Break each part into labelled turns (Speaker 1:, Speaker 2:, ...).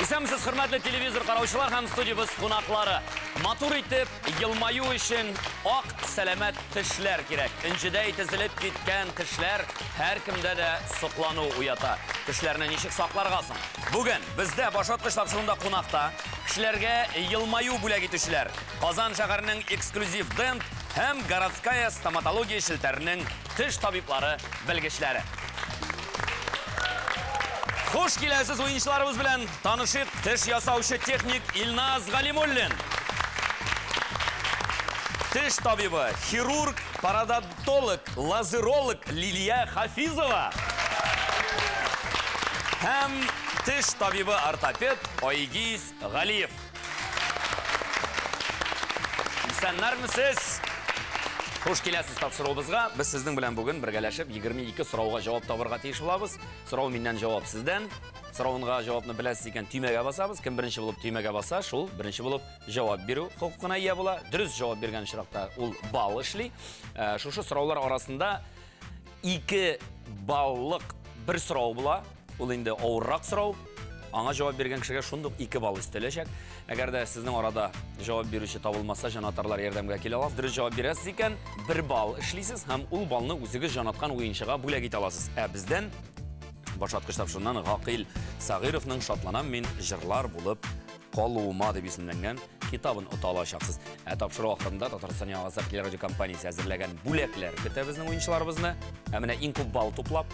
Speaker 1: Исәнмесез, хөрмәтле телевизор караучылар һәм студиябез кунаклары. Матур итеп елмаю өчен ак, сәламәт тешләр кирәк. Энҗедәй тезелеп киткән тешләр һәркемдә дә соклану уята. Тешләрне ничек сакларга соң? Бүген бездә Башваткыч тапшыруында кунакта кешеләргә елмаю бүләк итүчеләр, Казан шәһәренең Эксклюзив Дент һәм Городская стоматология челтәренең теш табиблары, белгечләре. Хуш киләсез уенчыларыбыз белән танышыйк. Теш ясаучы техник Илназ Галимуллин. Теш табибы, хирург, пародонтолог, лазеролог Лилия Хафизова. Һәм теш табибы ортопед Айгиз Галиев. Исәннәрмесез? Хуш киләсез тапшыруыбызга. Без сезнең белән бүген бергәләшеп 22 сорауга җавап табырга тиеш булабыз. Сорау миннән, җавап сездән. Соравынга җавапны беләсез икән, төймәгә басабыз. Кем беренче булып төймәгә баса, шул беренче булып җавап бирү хокукына ия була. Дөрес җавап биргән очракта ул балл эшли. Э, шушы сораулар арасында 2 баллык бер сорау була. Ул инде авыррак сорау. Аңа җавап биргән кешегә шундук 2 балл өстәләчәк. Әгәр дә сезнең арада җавап бирүче табылмаса, җанатарлар ярдәмгә килә ала. Дөрес җавап бирәсез икән, 1 балл эшлисез һәм ул баллны үзегез җанаткан уенчыга бүләк итә аласыз. Ә бездән Башваткыч тапшыруыннан Гакыйль Сагыйровның Шатланам мин җырлар булып калуыма дип исемләнгән китабын ота алачаксыз. Ә тапшыру ахырында Татарстан Яңа гасыр телерадиокомпаниясе әзерләгән бүләкләр көтә безнең уенчыларыбызны. Ә менә иң күп балл туплап,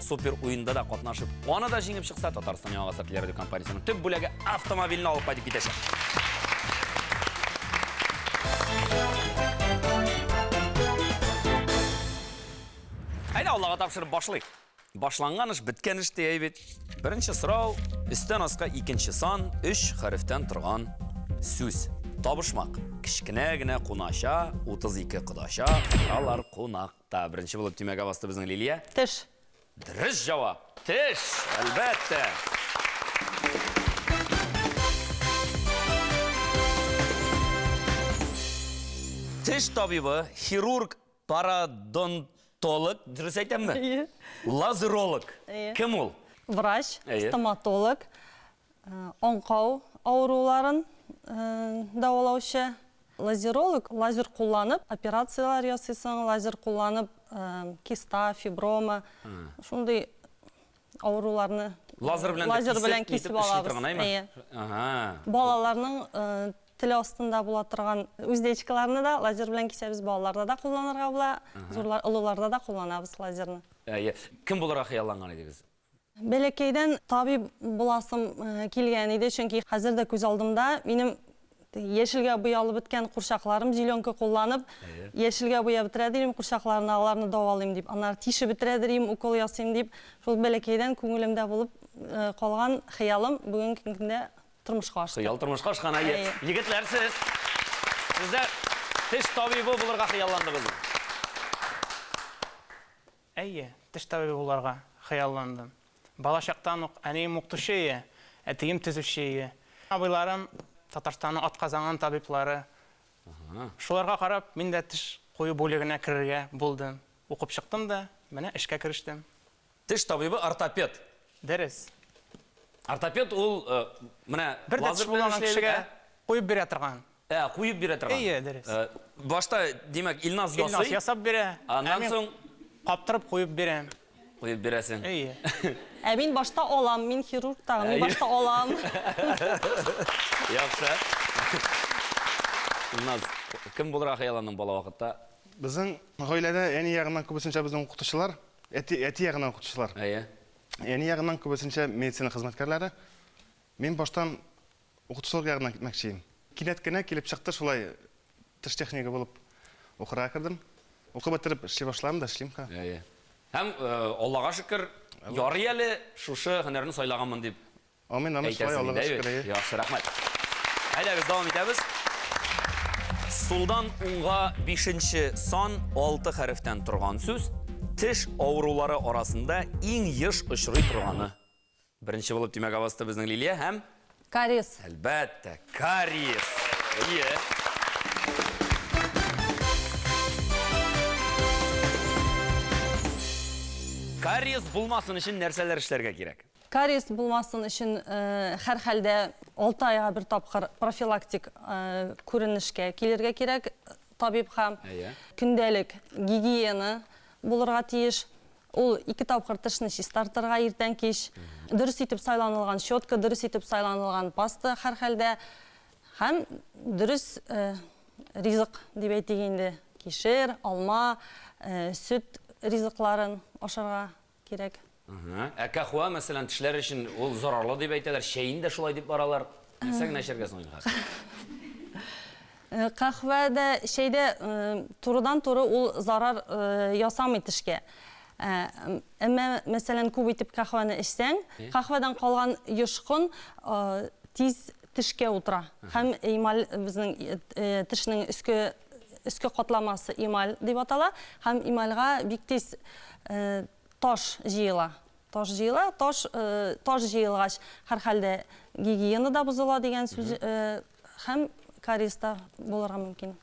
Speaker 1: супер уенда да катнашып, аны да җиңеп чыкса, Татарстан Яңа гасыр телерадиокомпаниясенең төп бүләге автомобильне алып кайтып китәчәк. Әйдә, Аллага тапшырып башлыйк. Башланган эш, беткән эш дияй бит. Беренче сорау, өстән аска икенче сан, өч хәрефтән торган сүз. Табышмак. Кечкенә генә кунача, 32 кодача, алар кунакта. Беренче булып төймәгә басты безнең Лилия.
Speaker 2: Теш.
Speaker 1: Дөрес җавап. Теш, әлбәттә. Теш табибы, хирург, Пародонтолог, дөрес әйтәмме?
Speaker 2: Әйе.
Speaker 1: Лазеролог.
Speaker 2: Әйе.
Speaker 1: Кем ул?
Speaker 2: Врач,
Speaker 1: Әйе.
Speaker 2: стоматолог, э, аңкау авыруларын э, дәвалаучы. Лазеролог лазер кулланып операцияләр ясыйсың, лазер кулланып э, киста, фиброма, шундый авыруларны
Speaker 1: Лазер белән дә
Speaker 2: лазер
Speaker 1: кисеп,
Speaker 2: белән
Speaker 1: нитеп
Speaker 2: кисеп
Speaker 1: эшли
Speaker 2: алабыз.
Speaker 1: торган, әйме?
Speaker 2: Әйе.
Speaker 1: Ага.
Speaker 2: Балаларның э, Тел астында була торган уздечкаларны да лазер белән кисәбез, балаларда да кулланырга була, зурлар, олыларда да кулланабыз лазерны.
Speaker 1: Әйе. Кем булырга хыялланган идегез?
Speaker 2: Бәләкәйдән табиб буласым килгән иде, чөнки хәзер дә күз алдымда минем яшелгә буялып беткән курчакларым, зеленка кулланып, яшелгә буяп бетерәдер идем курчакларны, аларны дәвалыйм дип, аннары тишеп бетерәдер идем, укол ясыйм дип, шул бәләкәйдән күңелемдә булып калган хыялым бүгенге көндә Тормышка ашты.
Speaker 1: Хыял тормышка ашкан, әйе.
Speaker 2: Әйе.
Speaker 1: Егетләр, сез? Сез дә теш табибы булырга хыялландыгызмы?
Speaker 3: Әйе, теш табибы булырга хыялландым. Балачактан ук әнием укытучы ие, әтием төзүче ие. Абыйларым Татарстанның атказанган табиблары. Шуларга карап, мин дә теш кую бүлегенә керергә булдым. Укып чыктым да, менә эшкә керештем.
Speaker 1: Теш табибы ортопед.
Speaker 3: Дөрес.
Speaker 1: Ортопед ул э, менә
Speaker 3: Бер дә теш
Speaker 1: лазер белән
Speaker 3: булмаган
Speaker 1: эшләй
Speaker 3: кешегә
Speaker 1: бит, ә?
Speaker 3: куеп бирә торган.
Speaker 1: Ә, куеп бирә торган.
Speaker 3: Әйе, дөрес.
Speaker 1: Э, Башта, димәк, Илназ
Speaker 3: Илназ
Speaker 1: ясый.
Speaker 3: ясап бирә.
Speaker 1: Аннан
Speaker 3: ә мин
Speaker 1: соң
Speaker 3: каптырып куеп бирәм.
Speaker 1: куеп бирәсең.
Speaker 3: Әйе.
Speaker 2: Ә мин башта алам, мин хирург тагын, мин
Speaker 1: Әйе.
Speaker 2: башта алам.
Speaker 1: Яхшы. Илназ, кем булырга хыялландың бала вакытта?
Speaker 4: Безнең гаиләдә әни ягыннан күбесенчә безнең укытучылар. Әти, әти ягыннан укытучылар.
Speaker 1: Әйе.
Speaker 4: Әни ягыннан күбесенчә медицина хезмәткәрләре. Мин баштан укытучылык ягыннан китмәкче идем. Кинәт кенә килеп чыкты шулай, теш технигы булып укырга кердем. Укып бетереп эшли башладым да эшлим хәзер.
Speaker 1: Әйе. Һәм, Аллага шөкер, ярый әле шушы һөнәрне сайлаганмын дип
Speaker 4: Амин, амин, шулай,
Speaker 1: Әйтәсең
Speaker 4: Аллага
Speaker 1: инде,
Speaker 4: шөкер,
Speaker 1: әйе.
Speaker 4: әйе.
Speaker 1: Яхшы, рәхмәт. Әйдәгез, дәвам итәбез. Сулдан уңга бишенче сан алты хәрефтән торган сүз, теш авырулары арасында иң еш очрый торганы. Беренче булып төймәгә басты безнең Лилия һәм
Speaker 2: Кариес.
Speaker 1: Әлбәттә, кариес. Әйе. Кариес булмасын өчен нәрсәләр эшләргә кирәк?
Speaker 2: Кариес булмасын өчен һәрхәлдә алты айга бер тапкыр профилактик күренешкә килергә кирәк табибка. Көндәлек гигиена булырга тиеш. Ул ике тапкыр тешне чистартырга иртән кич. Дөрес итеп сайланылган щетка, дөрес итеп сайланылган паста һәрхәлдә. Һәм дөрес ризык дип әйтик инде, кишер, алма, сөт ризыкларын ашарга кирәк.
Speaker 1: Ә кәхвә, мәсәлән, тешләр өчен ул зарарлы дип әйтәләр, чәен дә шулай дип баралар. Нәрсә генә эчәргә соң инде хәзер?
Speaker 2: Кәхвә дә, чәй дә турыдан-туры ул зарар ясамый тешкә. Әмма, мәсәлән, күп итеп кәхвәне эчсәң, кәхвәдән калган йошкын тиз тешкә утыра. Һәм эмаль безнең тешнең өске өске катламасы эмаль дип атала. Һәм эмальга бик тиз таш җыела. Таш җыела, таш таш җыелгач, һәрхәлдә гигиена да бозыла дигән сүз һәм кариес та булырга мөмкин.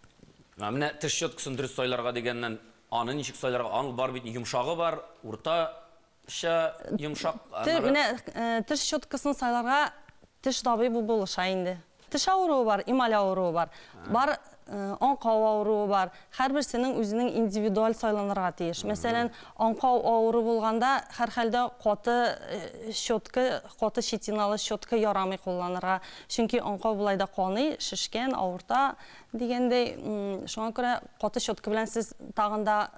Speaker 1: Ә менә теш щеткасын дөрес сайларга дигәннән, аны ничек сайларга? Аның бар бит йомшагы бар, уртача йомшак, аннары.
Speaker 2: Менә теш щеткасын сайларга теш табибы булыша инде. Теш авыруы бар, эмаль авыруы бар. Бар аңкау авыруы бар. Һәрберсенең үзенең индивидуаль сайланырга тиеш. Мәсәлән, аңкау авыру булганда, һәрхәлдә каты щетка, каты щетиналы щетка ярамый кулланырга. Чөнки аңкау болай да каный, шешкән, авырта дигәндәй. Шуңа күрә каты щетка белән сез тагын да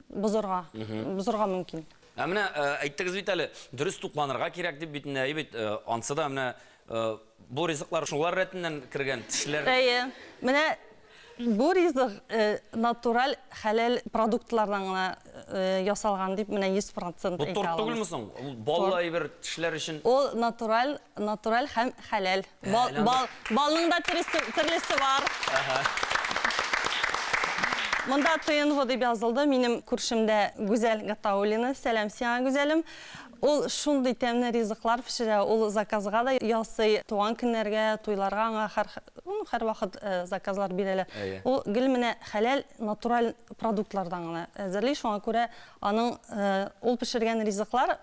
Speaker 2: бозырга, бозырга мөмкин.
Speaker 1: Ә менә әйттегез бит әле, дөрес тукланырга кирәк дип бит инде, әйе бит, ансы да менә Бу ризыклар шулар рәтеннән кергән, тешләр.
Speaker 2: Әйе. Менә бу ризык натураль хәләл продуктлардан гына ясалган дип менә 100 процент
Speaker 1: әйтә алабыз. Бу торт түгелме соң? Ул баллы әйбер тешләр өчен.
Speaker 2: Ул натураль, натураль һәм хәләл. Бал, бал, балның да төрлесе, төрлесе бар. Монда ТНВ дип язылды. Минем күршемдә Гүзәл Гатауллина. Сәлам сиңа, Гүзәлем. Ул шундый тәмле ризыклар пешерә, ул заказга да ясый, туган көннәргә, туйларга аңа һәр, ну, һәрвакыт заказлар бирәләр.
Speaker 1: Әйе.
Speaker 2: Ул гел менә хәләл, натураль продуктлардан гына әзерли, шуңа күрә аның ул пешергән ризыклар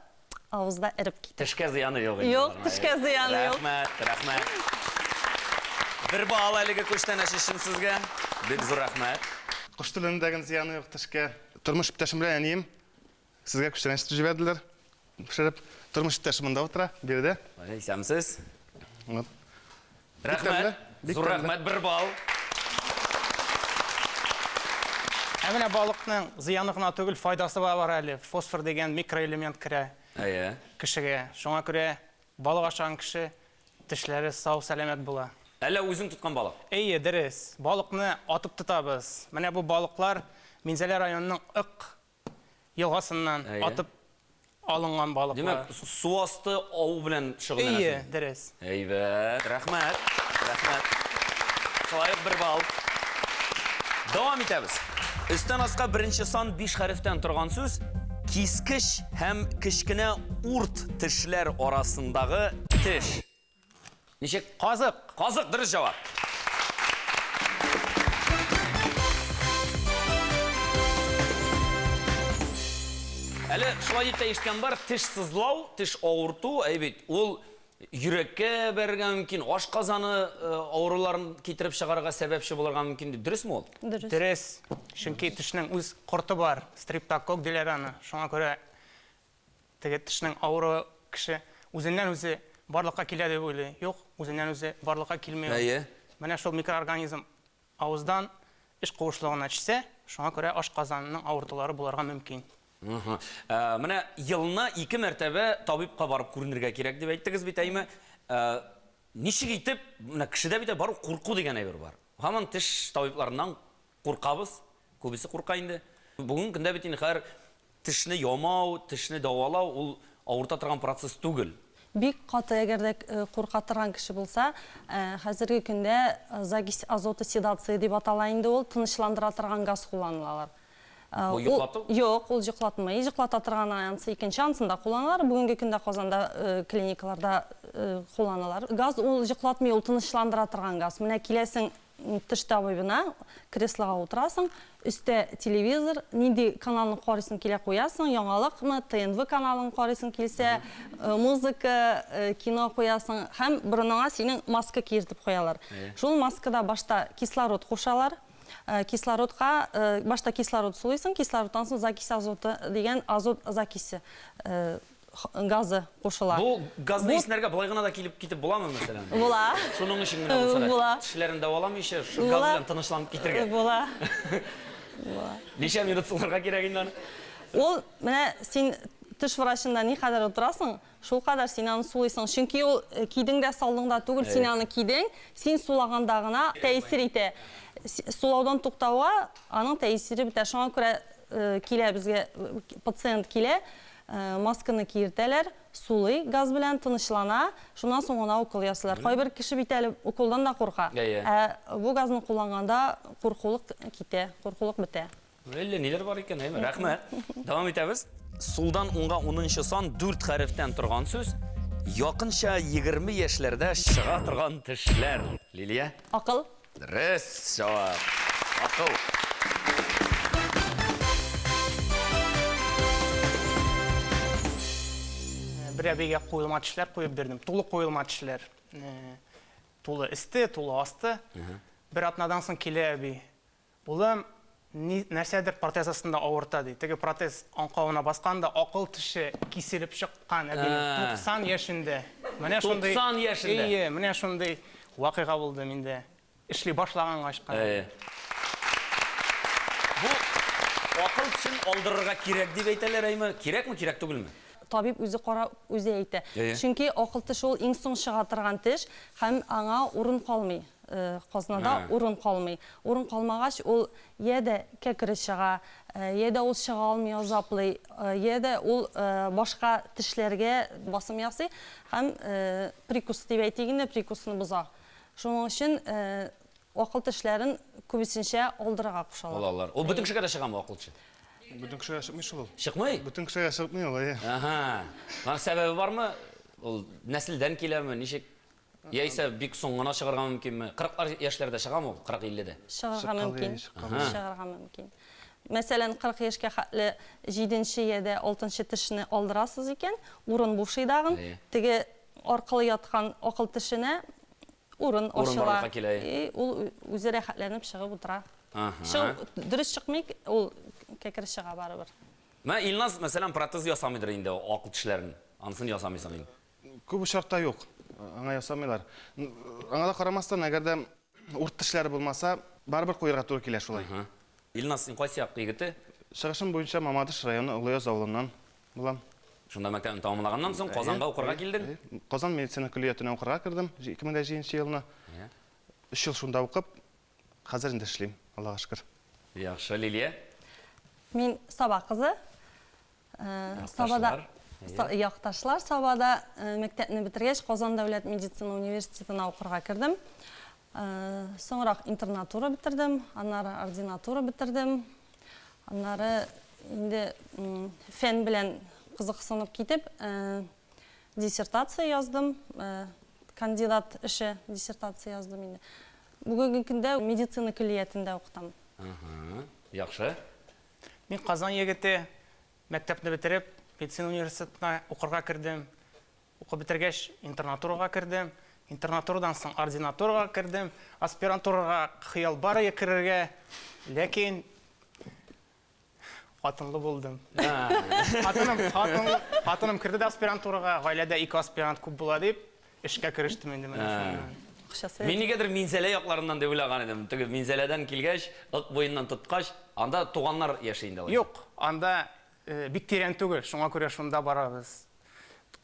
Speaker 2: авызда эреп китә.
Speaker 1: Тешкә зыяны юк инде
Speaker 2: Юк,
Speaker 1: аларның, әйе.
Speaker 2: тешкә зыяны юк.
Speaker 1: Рәхмәт, рәхмәт. Бер балл әлеге күчтәнәч өчен сезгә. Бик зур рәхмәт.
Speaker 4: Кош теленең дә генә зыяны юк тешкә. Тормыш иптәшем белән әнием Сезгә күчтәнәч итеп җибәрделәр. Пешереп. Тормыш иптәше монда утыра, биредә.
Speaker 1: Исәнмесез.
Speaker 4: Вот.
Speaker 1: Рәхмәт. Зур рәхмәт, бер балл.
Speaker 3: Ә менә балыкның зыяны гына түгел, файдасы да бар әле. Фосфор дигән микроэлемент керә
Speaker 1: Әйе.
Speaker 3: кешегә. Шуңа күрә балык ашаган кеше тешләре сау-сәламәт була.
Speaker 1: Әллә үзең тоткан балык?
Speaker 3: Әйе, дөрес. Балыкны атып тотабыз. Менә бу балыклар Минзәлә районының Ык Елгасыннан атып алынган балыклар.
Speaker 1: Димәк, су асты ау белән шөгыльләнәсең?
Speaker 3: Әйе, дөрес.
Speaker 1: Әйбәт, рәхмәт, рәхмәт. Шулай ук бер балл. Дәвам итәбез. Өстән аска беренче сан биш хәрефтән торган сүз кискеч һәм кечкенә урт тешләр арасындагы теш. Ничек?
Speaker 3: Казык.
Speaker 1: Казык, дөрес җавап. Әле шулай дип тә ишеткән бар, теш сызлау, теш авырту, әй бит, ул йөрәккә бәрергә мөмкин, ашказаны э, авыруларын китереп чыгарырга сәбәпче булырга мөмкин дип. Дөресме ул?
Speaker 2: Дөрес.
Speaker 3: Дөрес. Чөнки тешнең үз корты бар, стрептококк диләр аны. Шуңа күрә Теге тешнең авыруы кеше үзеннән-үзе барлыкка килә дип уйлый. Юк, үзеннән-үзе барлыкка килми ул.
Speaker 1: Әйе.
Speaker 3: Менә шул микроорганизм авыздан эч куышлыгына төшсә, шуңа күрә ашказанының авыртулары булырга мөмкин.
Speaker 1: Мхм. Менә елына ике мәртәбә табибка барып күренергә кирәк дип әйттегез бит, әйеме? Ничек итеп, менә кешедә бит барыбер курку дигән әйбер бар. Һаман теш табибларыннан Куркабыз, күбесе курка инде. Бүгенге көндә бит инде хәзер тешне ямау, тешне дәвалау ул авырта торган процесс түгел.
Speaker 2: Бик каты әгәр дә курка торган кеше булса, хәзерге көндә закись азота седация дип атала инде ул, тынычландыра торган газ кулланылалар.
Speaker 1: Бу йоклату?
Speaker 2: Юк, ул йоклатмый. Йоклата торган ансы икенче, ансын да кулланалар. Бүгенге көндә Казанда клиникаларда кулланалар. Газ ул йоклатмый, ул тынычландыра торган газ. Менә киләсең. теш табибына, креслога утырасың, өстә телевизор, нинди каналны карыйсың килә куясың, яңалыкмы, ТНВ каналын карыйсың килсә, музыка, кино куясың һәм борыныңа синең маска киертеп куялар. Шул маскада башта кислород кушалар. Кислородка башта кислород сулыйсың, кислородтан соң закись азоты дигән азот закисе газы кушыла.
Speaker 1: Бу газны иснәргә болай гына да килеп китеп буламы, мәсәлән?
Speaker 2: Була.
Speaker 1: Шуның өчен генә булса да.
Speaker 2: Була.
Speaker 1: Тешләрен дәваламыйча, шул газ белән тынычланып китергә.
Speaker 2: Була. Була.
Speaker 1: Ничә минут суларга кирәк инде аны?
Speaker 2: Ул менә син теш врачында никадәр утырасың, шулкадәр син аны сулыйсың. Чөнки ул кидең дә салдың да түгел, син аны кидең, син сулаганда гына тәэсир итә. Сулаудан туктауга аның тәэсире бетә. Шуңа күрә килә безгә пациент килә, масканы киертәләр, сулый газ белән, тынычлана, шуннан соң гына укол ясыйлар. Кайбер кеше бит әле уколдан да курка. Ә бу газны кулланганда куркулык китә, куркулык бетә.
Speaker 1: Әллә ниләр бар икән, әйме? Рәхмәт. Дәвам итәбез. Сулдан уңга унынчы сан дүрт хәрефтән торган сүз. Якынча 20 яшьләрдә чыга торган тешләр. Лилия?
Speaker 2: Акыл.
Speaker 1: Дөрес җавап. Акыл.
Speaker 3: Бер әбигә куелма тешләр куеп бирдем. Тулы куелма тешләр. Тулы өсте, тулы асты. Бер атнадан соң килә әби. Улым, ни, нәрсәдер протез астында авырта, ди. Теге протез аңкавына баскан да, акыл теше киселеп чыккан әбинең 90 яшендә. Менә шундый
Speaker 1: 90 яшендә?
Speaker 3: Әйе, менә шундый вакыйга булды миндә. Эшли башлагангач кына.
Speaker 1: Әйе. Бу акыл тешен алдырырга кирәк дип әйтәләр, әйме? Кирәкме, кирәк түгелме?
Speaker 2: Табиб үзе карап, үзе әйтә.
Speaker 1: Әйе.
Speaker 2: Чөнки акыл теше ул иң соң чыга торган теш һәм аңа урын калмый. Казнада урын калмый. Урын калмагач, ул йә дә кәкре чыга, йә дә ул чыга алмый азаплый, йә дә ул башка тешләргә басым ясый һәм прикус дип әйтик инде, прикусны боза. Шуның өчен акыл тешләрен күбесенчә алдырырга кушалар.
Speaker 1: Алалар. Ул бөтен кешегә дә чыгамы акыл теше?
Speaker 4: Бөтен кешегә чыкмый шул ул.
Speaker 1: Чыкмый?
Speaker 4: Бөтен кешегә чыкмый ул, әйе.
Speaker 1: Ага. Аның сәбәбе бармы? Ул нәселдән киләме, ничек? Яисә бик соң гына чыгарга мөмкинме? 40 яшьләрдә чыгамы ул, 40-50дә?
Speaker 2: Чыгарга мөмкин. Чыгарга мөмкин. Мәсәлән, 40 яшькә хәтле 7нче я дә 6нчы тешне алдырасыз икән, урын бушый дагын, теге аркылы яткан акыл тешенә урын ачыла. И ул үзе рәхәтләнеп чыгып утыра. Чыгып, дөрес чыкмый, ул кәкре чыга барыбер.
Speaker 1: Менә Илназ, мәсәлән, протез ясамыйдыр инде акыл тешләрен. Анысын ясамыйсың инде.
Speaker 4: Күп очракта юк, аңа ясамыйлар. Аңа да карамастан, әгәр дә урт тешләре булмаса, барыбер куерга туры килә шулай.
Speaker 1: Илназ, син кайсы як егете?
Speaker 4: Чыгышым буенча Мамадыш районы Олыяз авылыннан булам.
Speaker 1: Шунда мәктәпне тәмамлаганнан соң Казанга укырга килдең?
Speaker 4: Казан медицина көллиятенә укырга кердем 2007 елны. Өч ел шунда укып, хәзер инде эшлим, Аллага шөкер.
Speaker 1: Яхшы, Лилия?
Speaker 2: Мин Саба кызы. Сабада якташлар Сабада мәктәпне бетергәч, Казан дәүләт медицина университетына укырга кердем. Соңрак интернатура бетердем, аннары ординатура бетердем. Аннары инде фән белән кызыксынып китеп, диссертация яздым, кандидат эше диссертация яздым инде. Бүгенге көндә медицина көллиятендә укытам.
Speaker 1: Яхшы.
Speaker 3: Мин Казан егете, мәктәпне бетереп, медицина университетына укырга кердем. Укып бетергәч, интернатурага кердем. Интернатурадан соң ординатурага кердем. Аспирантурага хыял бар иде керергә, ләкин хатынлы булдым. Хатыным, хатыным, хатыным керде дә аспирантурага, гаиләдә ике аспирант күп була дип, эшкә керештем инде менә шуннан.
Speaker 2: Акчасы.
Speaker 1: Мин нигәдер Минзәлә якларыннан дип уйлаган идем. Теге Минзәләдән килгәч, Ык буеннан тоткач, анда туганнар яши инде алайса.
Speaker 3: Юк, анда бик тирән түгел, шуңа күрә шунда барабыз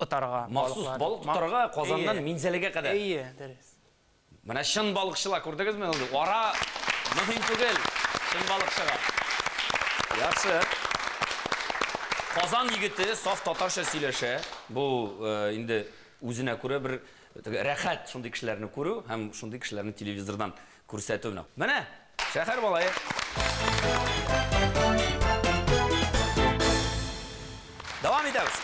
Speaker 3: отарга.
Speaker 1: Махсус балык тотарга Казаннан Минзәләгә кадәр.
Speaker 3: Әйе, дөрес.
Speaker 1: Менә чын балыкчылар күрдегезме? Ара мөһим түгел, чын балыкчыга. Яхшы. Казан егете саф татарча сөйләшә. Бу инде үзенә күрә бер рәхәт шундый кешеләрне күрү һәм шундый кешеләрне телевизордан күрсәтү. Менә шәһәр малае. Дәвам итәбез.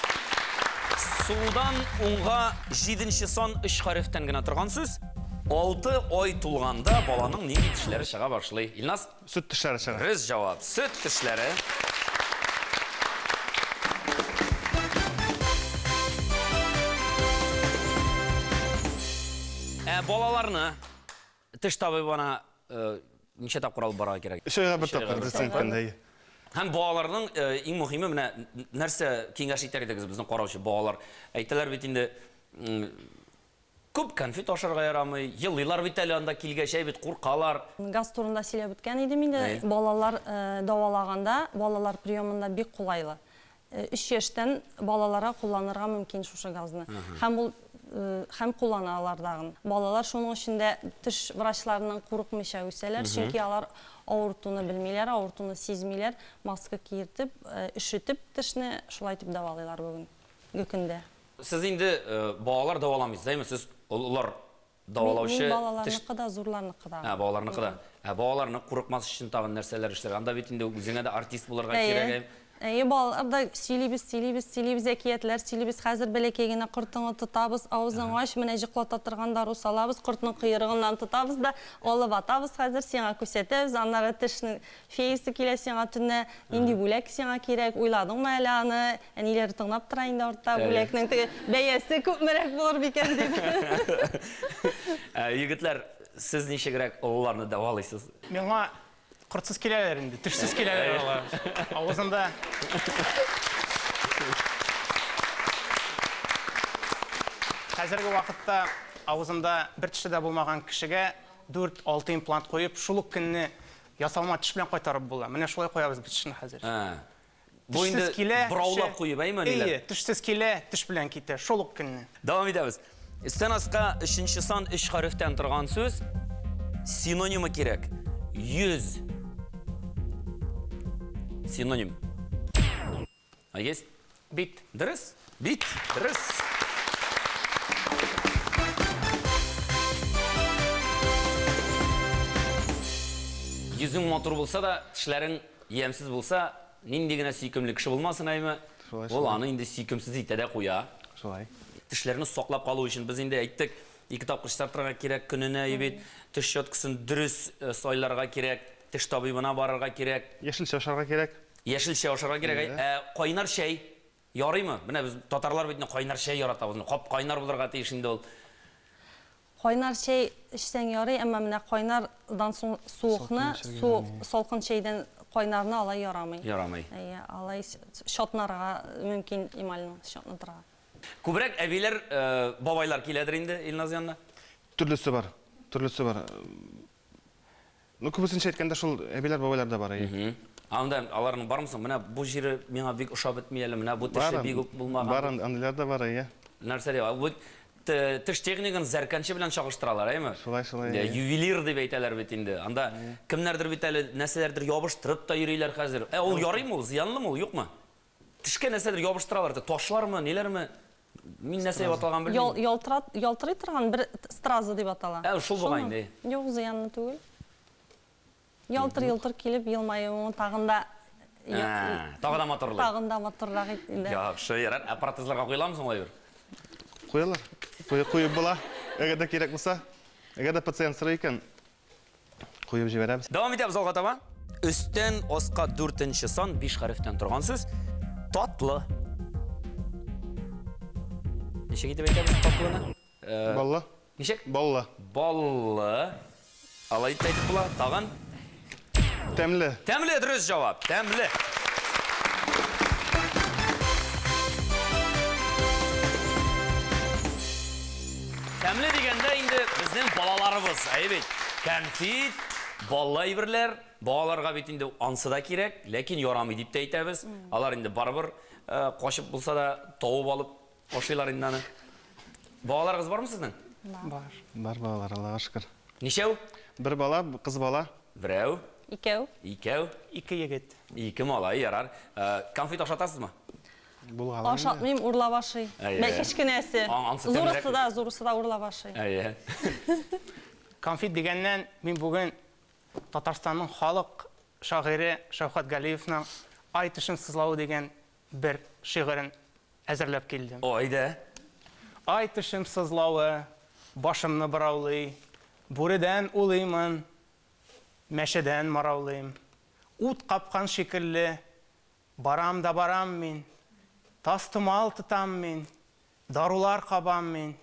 Speaker 1: Сулдан уңга 7 сан 3 хәрефтән генә торган сүз. Алты ай тулганда баланың нинди тешләре чыга башлый? Илназ?
Speaker 4: Сөт тешләре чыга.
Speaker 1: Дөрес җавап. Сөт тешләре. Ә балаларны теш табибына э, ничә тапкыр алып барырга кирәк?
Speaker 4: Өч айга бер тапкыр, дөресен әйткәндә. әйе.
Speaker 1: Һәм балаларның э, иң мөһиме менә нәрсә киңәш итәр идегез безнең караучы балалар? Әйтәләр бит инде, Күп конфет ашарга ярамый, елыйлар бит әле анда килгәч, әй бит куркалар.
Speaker 2: Газ турында сөйләп үткән идем инде. Балалар дәвалаганда, балалар приемында бик кулайлы. Өч яшьтән балаларга кулланырга мөмкин шушы газны. Һәм ул һәм кулланалар дагын. Балалар шуның өчен дә теш врачларыннан курыкмыйча үсәләр, чөнки алар авыртуны белмиләр, авыртуны сизмиләр. Маска киертеп, өшетеп тешне шулай итеп дәвалыйлар бүгенге көндә.
Speaker 1: Сез инде балалар дәваламыйсыз, әйме? Сез олылар дәвалаучы.
Speaker 2: Мин балаларныкы да, зурларныкы да.
Speaker 1: Ә, балаларныкы да. Ә балаларны курыкмас өчен тагын нәрсәләр эшләргә? Анда бит инде үзеңә дә артист булырга кирәк, әйе?
Speaker 2: Әйе, балалар да сөйлибез, сөйлибез, сөйлибез, әкиятләр сөйлибез. Хәзер бәләкәй генә кортыңны тотабыз, авызың ач, менә җоклата торган дару салабыз, кортның койрыгыннан тотабыз да, алып атабыз хәзер, сиңа күрсәтәбез, аннары тешнең феясы килә сиңа төнлә, нинди бүләк сиңа кирәк, уйладыңмы әле аны? Әниләре тыңлап тора инде артта, бүләкнең теге бәясе күпмерәк булыр микән дип.
Speaker 1: Ә, егетләр, сез ничегрәк олыларны дәвалыйсыз?
Speaker 3: Миңа кортсыз киләләр инде, тешсез киләләр алар. Авызында Хәзерге вакытта авызында бер теше дә булмаган кешегә 4-6 имплант куеп, шул ук көнне ясалма теш белән кайтарып була. Менә шулай куябыз без тешне хәзер.
Speaker 1: Бу инде
Speaker 3: Тешсез килә,
Speaker 1: бораулап
Speaker 3: кеше.
Speaker 1: куеп, әйме, ниләр?
Speaker 3: Әйе, тешсез килә, теш белән китә, шул ук көнне.
Speaker 1: Дәвам итәбез. Өстән аска өченче сан өч хәрефтән торган сүз синонимы кирәк. 100. Синоним. А есть?
Speaker 3: Бит.
Speaker 1: Дөрес? Бит. Дөрес. Йөзең матур булса да, тешләрең Ямьсез булса, нинди генә сөйкемле кеше булмасын, әйме,
Speaker 4: Шулай,
Speaker 1: ул
Speaker 4: шулай.
Speaker 1: аны инде сөйкемсез итә дә куя.
Speaker 4: Шулай.
Speaker 1: Тешләрне саклап калу өчен без инде әйттек, ике тапкыр чистартырга кирәк көненә бит, теш щеткасын дөрес э, сайларга кирәк, теш табибына барырга кирәк,
Speaker 4: Яшелчә ашарга кирәк.
Speaker 1: яшелчә ашарга кирәк.
Speaker 4: Әйе.
Speaker 1: Ә кайнар чәй ярыймы? Менә без татарлар бит инде кайнар чәй яратабыз. Кап-кайнар булырга тиеш инде ул.
Speaker 2: Кайнар чәй эчсәң ярый, әмма менә кайнардан соң суыкны,
Speaker 4: Салкын эчәргә ярамый.
Speaker 2: салкын чәйдән кайнарны алай ярамый.
Speaker 1: Ярамый.
Speaker 2: Әйе, алай чатнарга мөмкин эмальны чатнатырга.
Speaker 1: Күбрәк әбиләр, бабайлар киләдер инде Илназ янына?
Speaker 4: Төрлесе бар, төрлесе бар. Ну, күбесенчә әйткәндә, шул әбиләр, бабайлар да бар, әйе.
Speaker 1: Анда аларның бармы соң? Менә бу җире миңа бик ошап бетми әле, менә бу теше бик үк булмаган.
Speaker 4: Бар, андыйлар да бар, әйе.
Speaker 1: Нәрсә дип? Бу теш технигын зәркәнче белән чагыштыралар, әйеме?
Speaker 4: Шулай, шулай.
Speaker 1: Әйе. Ювелир дип әйтәләр бит инде. Анда кемнәрдер бит әле нәрсәләрдер ябыштырып та йөриләр хәзер. Ә ул ярыймы ул, зыянлымы ул, юкмы? Тешкә нәрсәдер ябыштыралар, ташлармы, ниләрме? Мин нәрсә дип аталганын белмим.
Speaker 2: Ялтырат, ялтырый торган бер страза дип атала.
Speaker 1: Ә, шул бугай инде.
Speaker 2: Юк, зыянлы түгел. Ялтыр-йолтыр килеп елмаюың тагын да
Speaker 1: Тагы да матурлый.
Speaker 2: Тагын да матуррак инде.
Speaker 1: Яхшы, ярар. Ә протезларга куеламы соң алай бер?
Speaker 4: Куялар. Куеп була. Әгәр дә кирәк булса. Әгәр дә пациент сорый икән, куеп җибәрәбез.
Speaker 1: Дәвам итәбез алга таба. Өстән аска дүртенче сан, биш хәрефтән торган сүз. Татлы. Ничек итеп әйтәбез татлыны?
Speaker 4: Баллы.
Speaker 1: Ничек?
Speaker 4: Баллы.
Speaker 1: Баллы. Алай итеп әйтеп була. Тагын?
Speaker 4: Тәмле.
Speaker 1: Тәмле, дөрес җавап. Тәмле. Тәмле дигәндә инде безнең балаларыбыз, әйе бит? Кәнфит, баллы әйберләр, балаларга бит инде ансы да кирәк, ләкин ярамый дип тә әйтәбез. Алар инде барыбер э, качып булса да тавып алып Ашыйлар инде аны. Балаларыгыз бармы сезнең?
Speaker 3: Бар.
Speaker 4: Бар балалар, Аллага шөкер.
Speaker 1: Ничәү?
Speaker 4: Бер бала, кыз бала.
Speaker 1: Берәү.
Speaker 2: Икәү.
Speaker 1: Икәү.
Speaker 3: Ике егет.
Speaker 1: Ике малай, ярар. Э, конфет ашатасызмы?
Speaker 4: Булгалый.
Speaker 2: Ашатмыйм, урлап ашый.
Speaker 1: Әйе.
Speaker 2: Бә кечкенәсе.
Speaker 1: Ансы тәмлерәк.
Speaker 2: Зурысы да, зурысы да урлап ашый.
Speaker 1: Әйе.
Speaker 3: Конфет дигәннән, мин бүген Татарстанның халык шагыйре Шәүхәт Галиевның Ай тешем сызлавы дигән бер шигырен әзерләп килдем.
Speaker 1: О, әйдә.
Speaker 3: Ай тешем сызлавы, башымны бораулый. Бүредән улыймын, мәчедән мораулыйм. Ут капкан шикелле, барам да барам мин. Тастымал тотам мин, дарулар кабам мин.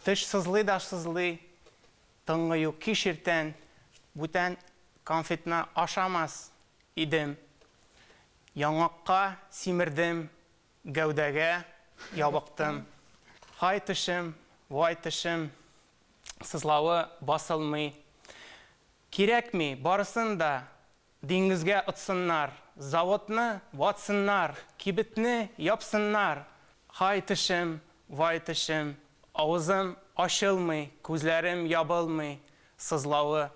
Speaker 3: Теш сызлый да сызлый, тынгы юк кич иртән. Бүтән конфетны ашамас идем. Яңакка симердем, гәүдәгә ябыктым. Һай тешем, вай тешем, сызлавы басылмый. Кирәкми, барысын да диңгезгә отсыннар, заводны ватсыннар, кибетне япсыннар. Һай тешем, вай тешем, авызым ачылмый, күзләрем ябылмый, сызлавы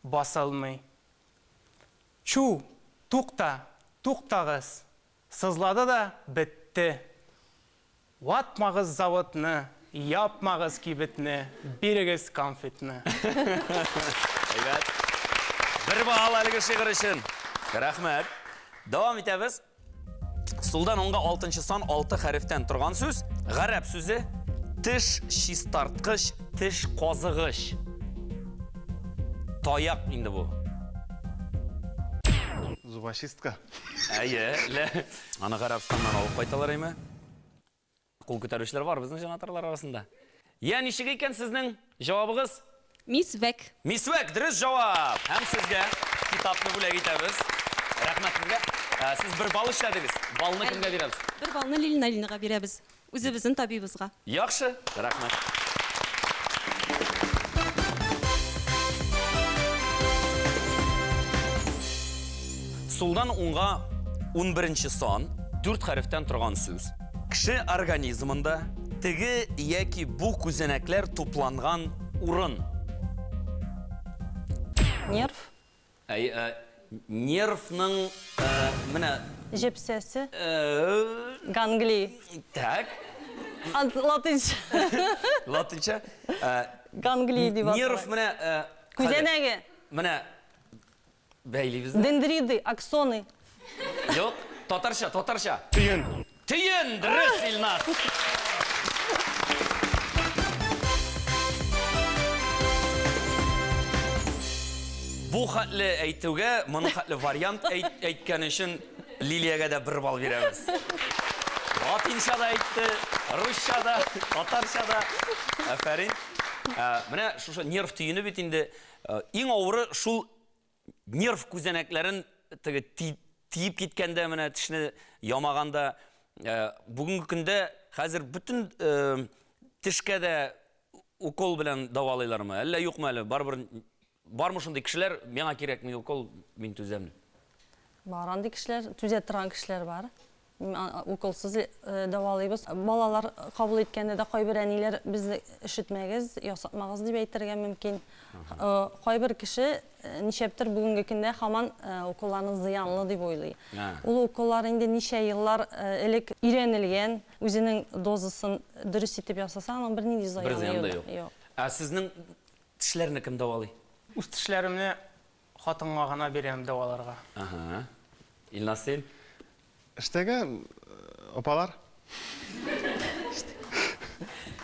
Speaker 3: басылмый. Чү, тукта, туктагыз, сызлады да бетте. Ватмагыз заводны, япмагыз кибетне, бирегез конфетны.
Speaker 1: Әйбәт. Бер балл әлеге шигырь өчен. Рәхмәт. Дәвам итәбез. Сулдан уңга алтынчы сан алты хәрефтән торган сүз, гарәп сүзе, теш чистарткыч, теш казыгыч. Таяк инде бу.
Speaker 4: Зубочистка.
Speaker 1: Әйе, лә. Аны Гарәбстаннан алып кайталар име? Кул күтәрүчеләр бар безнең җанатарлар арасында. Я, ничек икән сезнең җавабыгыз?
Speaker 5: Мисвәк.
Speaker 1: Мисвәк, дөрес җавап! Һәм сезгә китапны бүләк итәбез. Рәхмәт сезгә. Ә, Сез бер балл эшләдегез. Баллны кемгә бирәбез?
Speaker 5: Бер баллны Лилина Алинага бирәбез. Үзебезнең табибыбызга.
Speaker 1: Яхшы, рәхмәт. Сулдан уңга 11 сан, дүрт хәрефтән торган сүз. Кеше организмында теге яки бу күзәнәкләр тупланган урын.
Speaker 2: Нерв.
Speaker 1: Әй, ә, нервның ә, менә
Speaker 2: Җепсәсе.
Speaker 1: Ә,
Speaker 2: Ганглий.
Speaker 1: Так.
Speaker 2: Латынча.
Speaker 1: Латынча.
Speaker 2: Ганглий дип атала.
Speaker 1: Нерв менә
Speaker 2: Күзәнәге.
Speaker 1: Менә бәйлибез дә.
Speaker 2: Дендриды, аксоны.
Speaker 1: Юк, татарча, татарча.
Speaker 4: Төен.
Speaker 1: Төен, дөрес, Илназ. Бу хәтле әйтүгә, моның хәтле вариант әйткән өчен Лилиягә дә бер балл бирәбез. Латинча да әйтте, русча да, татарча да. Афәрин. Ә, менә шушы нерв төене бит инде. Ә, иң авыры шул нерв күзәнәкләрен теге тиеп киткәндә, менә тешне ямаганда, э, бүгенге көндә хәзер бөтен э, тешкә дә укол белән дәвалыйлармы? Әллә юкмы әле? Барыбер бармы шундый кешеләр, миңа кирәкми укол, мин түзәм.
Speaker 2: Бар андый кешеләр, түзә торган кешеләр бар. Уколсыз дәвалыйбыз. Балалар кабул иткәндә дә кайбер әниләр безне өшетмәгез, ясатмагыз дип әйтергә мөмкин. Кайбер кеше нишләптер бүгенге көндә һаман уколларны зыянлы дип уйлый. Ул уколлар инде ничә еллар элек өйрәнелгән, үзенең дозасын дөрес итеп ясаса, аның бернинди
Speaker 1: зыяны
Speaker 2: юк.
Speaker 1: Бер зыяны да юк. Ә сезнең тешләрне кем дәвалый?
Speaker 3: Үз тешләремне хатынга гына бирәм дәваларга.
Speaker 1: Ага. Илназ, син?
Speaker 4: Эштәге апалар.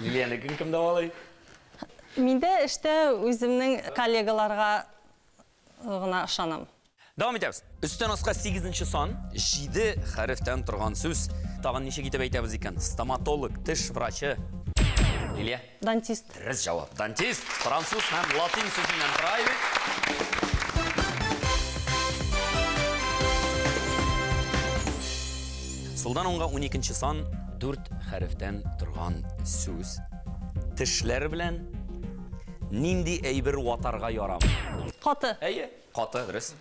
Speaker 1: Лилиянекен кем дәвалый?
Speaker 2: Мин дә эштә үземнең коллегаларга гына ышанам.
Speaker 1: Дәвам итәбез. Өстән аска сигезенче сан, җиде хәрефтән торган сүз. Тагын ничек итеп әйтәбез икән? Стоматолог, теш врачы. Лилия?
Speaker 2: Дантист.
Speaker 1: Дөрес җавап. Дантист, француз һәм латин сүзеннән тора иде. Сулдан уңга уникенче сан, дүрт хәрефтән торган сүз. Тешләр белән нинди әйбер ватарга ярамый?
Speaker 2: Каты.
Speaker 1: Әйе, каты, дөрес.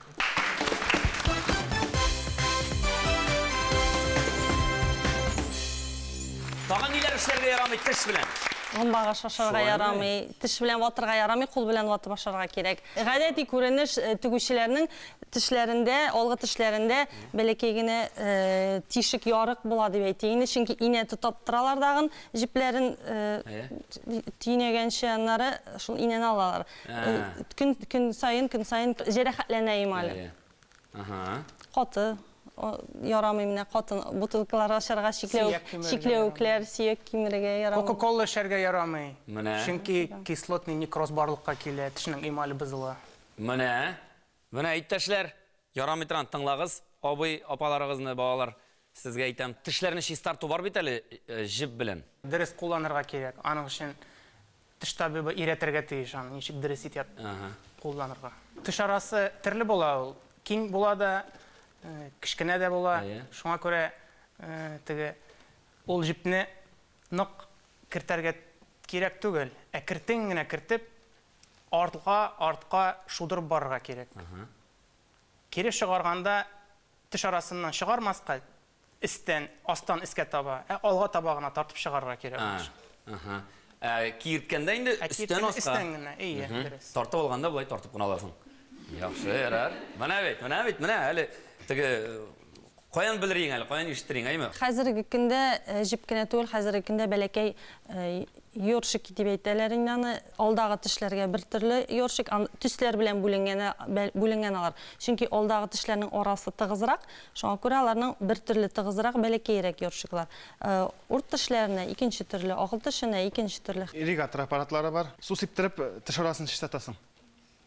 Speaker 1: Тагын ниләр эшләргә ярамый теш белән?
Speaker 2: Гомбага шашарга ярамый, теш белән ватырга ярамый, кул белән ватып ашарга кирәк. Гадәти күренеш э, тегүчеләрнең тешләрендә, алгы тешләрендә бәләкәй генә э, тишек ярык була дип әйтик инде, чөнки инә тотап торалар дагын, җепләрен э, төйнәгәнче аннары шул инәне алалар. Көн, көн саен, көн саен җәрәхәтләнә эмаль.
Speaker 1: Ага.
Speaker 2: Каты. ярамый, менә катын бутылкалар ачарга, чикләвек, чикләвекләр, сөяк кимерергә ярамый.
Speaker 3: Кока-кола эчәргә ярамый. Менә. Чөнки кислотный некроз барлыкка килә, тешнең эмале бозыла.
Speaker 1: Менә. Менә, иптәшләр, ярамый торган тыңлагыз, абый, апаларыгызны, балалар, сезгә әйтәм. Тешләрне чистарту бар бит әле җеп белән.
Speaker 3: Дөрес кулланырга кирәк. Аның өчен Теш табибы өйрәтергә тиеш аны, ничек дөрес итеп кулланырга. Теш арасы төрле була ул. Киң була да, кечкенә дә була. Шуңа күрә теге ул җепне нык кертәргә кирәк түгел. Әкертен генә кертеп, артка, артка шудырып барырга кирәк. Кире чыгарганда теш арасыннан чыгармаска, Өстән, астан өскә таба, ә алга таба гына тартып чыгарырга кирәк аны.
Speaker 1: Аһа. Ә киерткәндә инде
Speaker 3: Ә
Speaker 1: өстән
Speaker 3: киерткәндә
Speaker 1: аска.
Speaker 3: өстән генә, әйе, дөрес.
Speaker 1: Тартып алганда болай тартып кына аласың. Яхшы, ярар. Менә бит, менә бит, менә әле теге каян белер идең әле, каян ишетер идең, әйеме?
Speaker 2: Хәзерге көндә җеп кенә түгел, хәзерге көндә бәләкәй Ёршик дип әйтәләр инде аны. Алдагы тешләргә бер төрле ёршик, ан төсләр белән бүленгән бүленгән алар. Чөнки алдагы тешләрнең арасы тыгызрак, шуңа күрә аларның бер төрле тыгызрак, бәләкәйрәк ёршиклар. Урт тешләренә икенче төрле, акыл тешенә икенче төрле.
Speaker 4: Ирригатор аппаратлары бар. Су сиптереп, теш арасын чистартасың.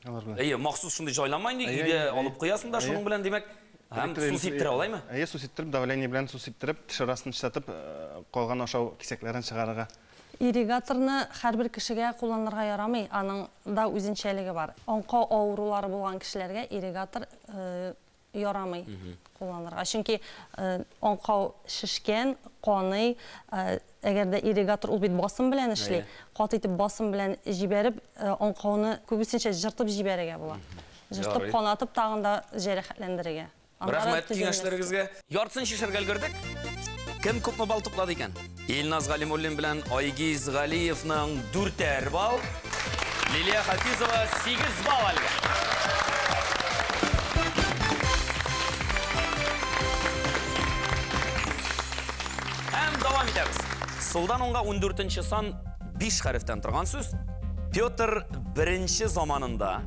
Speaker 1: Алар белән. Әйе, махсус шундый җайланма инде, өйдә алып куясың да шуның белән, димәк, һәм су сиптерә алаймы?
Speaker 4: Әйе, су сиптереп, давление белән су сиптереп, теш арасын чистартып, калган ашау кисәкләрен чыгарырга.
Speaker 2: Ирригаторны һәрбер кешегә кулланырга ярамый, аның да үзенчәлеге бар. Аңкау авырулары булган кешеләргә ирригатор ярамый кулланырга. Чөнки аңкау шешкән, каный, әгәр дә ирригатор ул бит басым белән эшли, каты итеп басым белән җибәреп, аңкауны күбесенчә җыртып җибәрергә була. Җыртып, канатып тагын да җәрәхәтләндерергә.
Speaker 1: Рәхмәт киңәшләрегезгә. Яртысын чишәргә өлгердек. Кем күпме балл туплады икән? Илназ Галимуллин белән Айгиз Галиевның дүртәр балл. Лилия Хафизова 8 балл әлегә. Һәм дәвам итәбез. Сулдан уңга 14 сан 5 хәрефтән торган сүз. Петр беренче заманында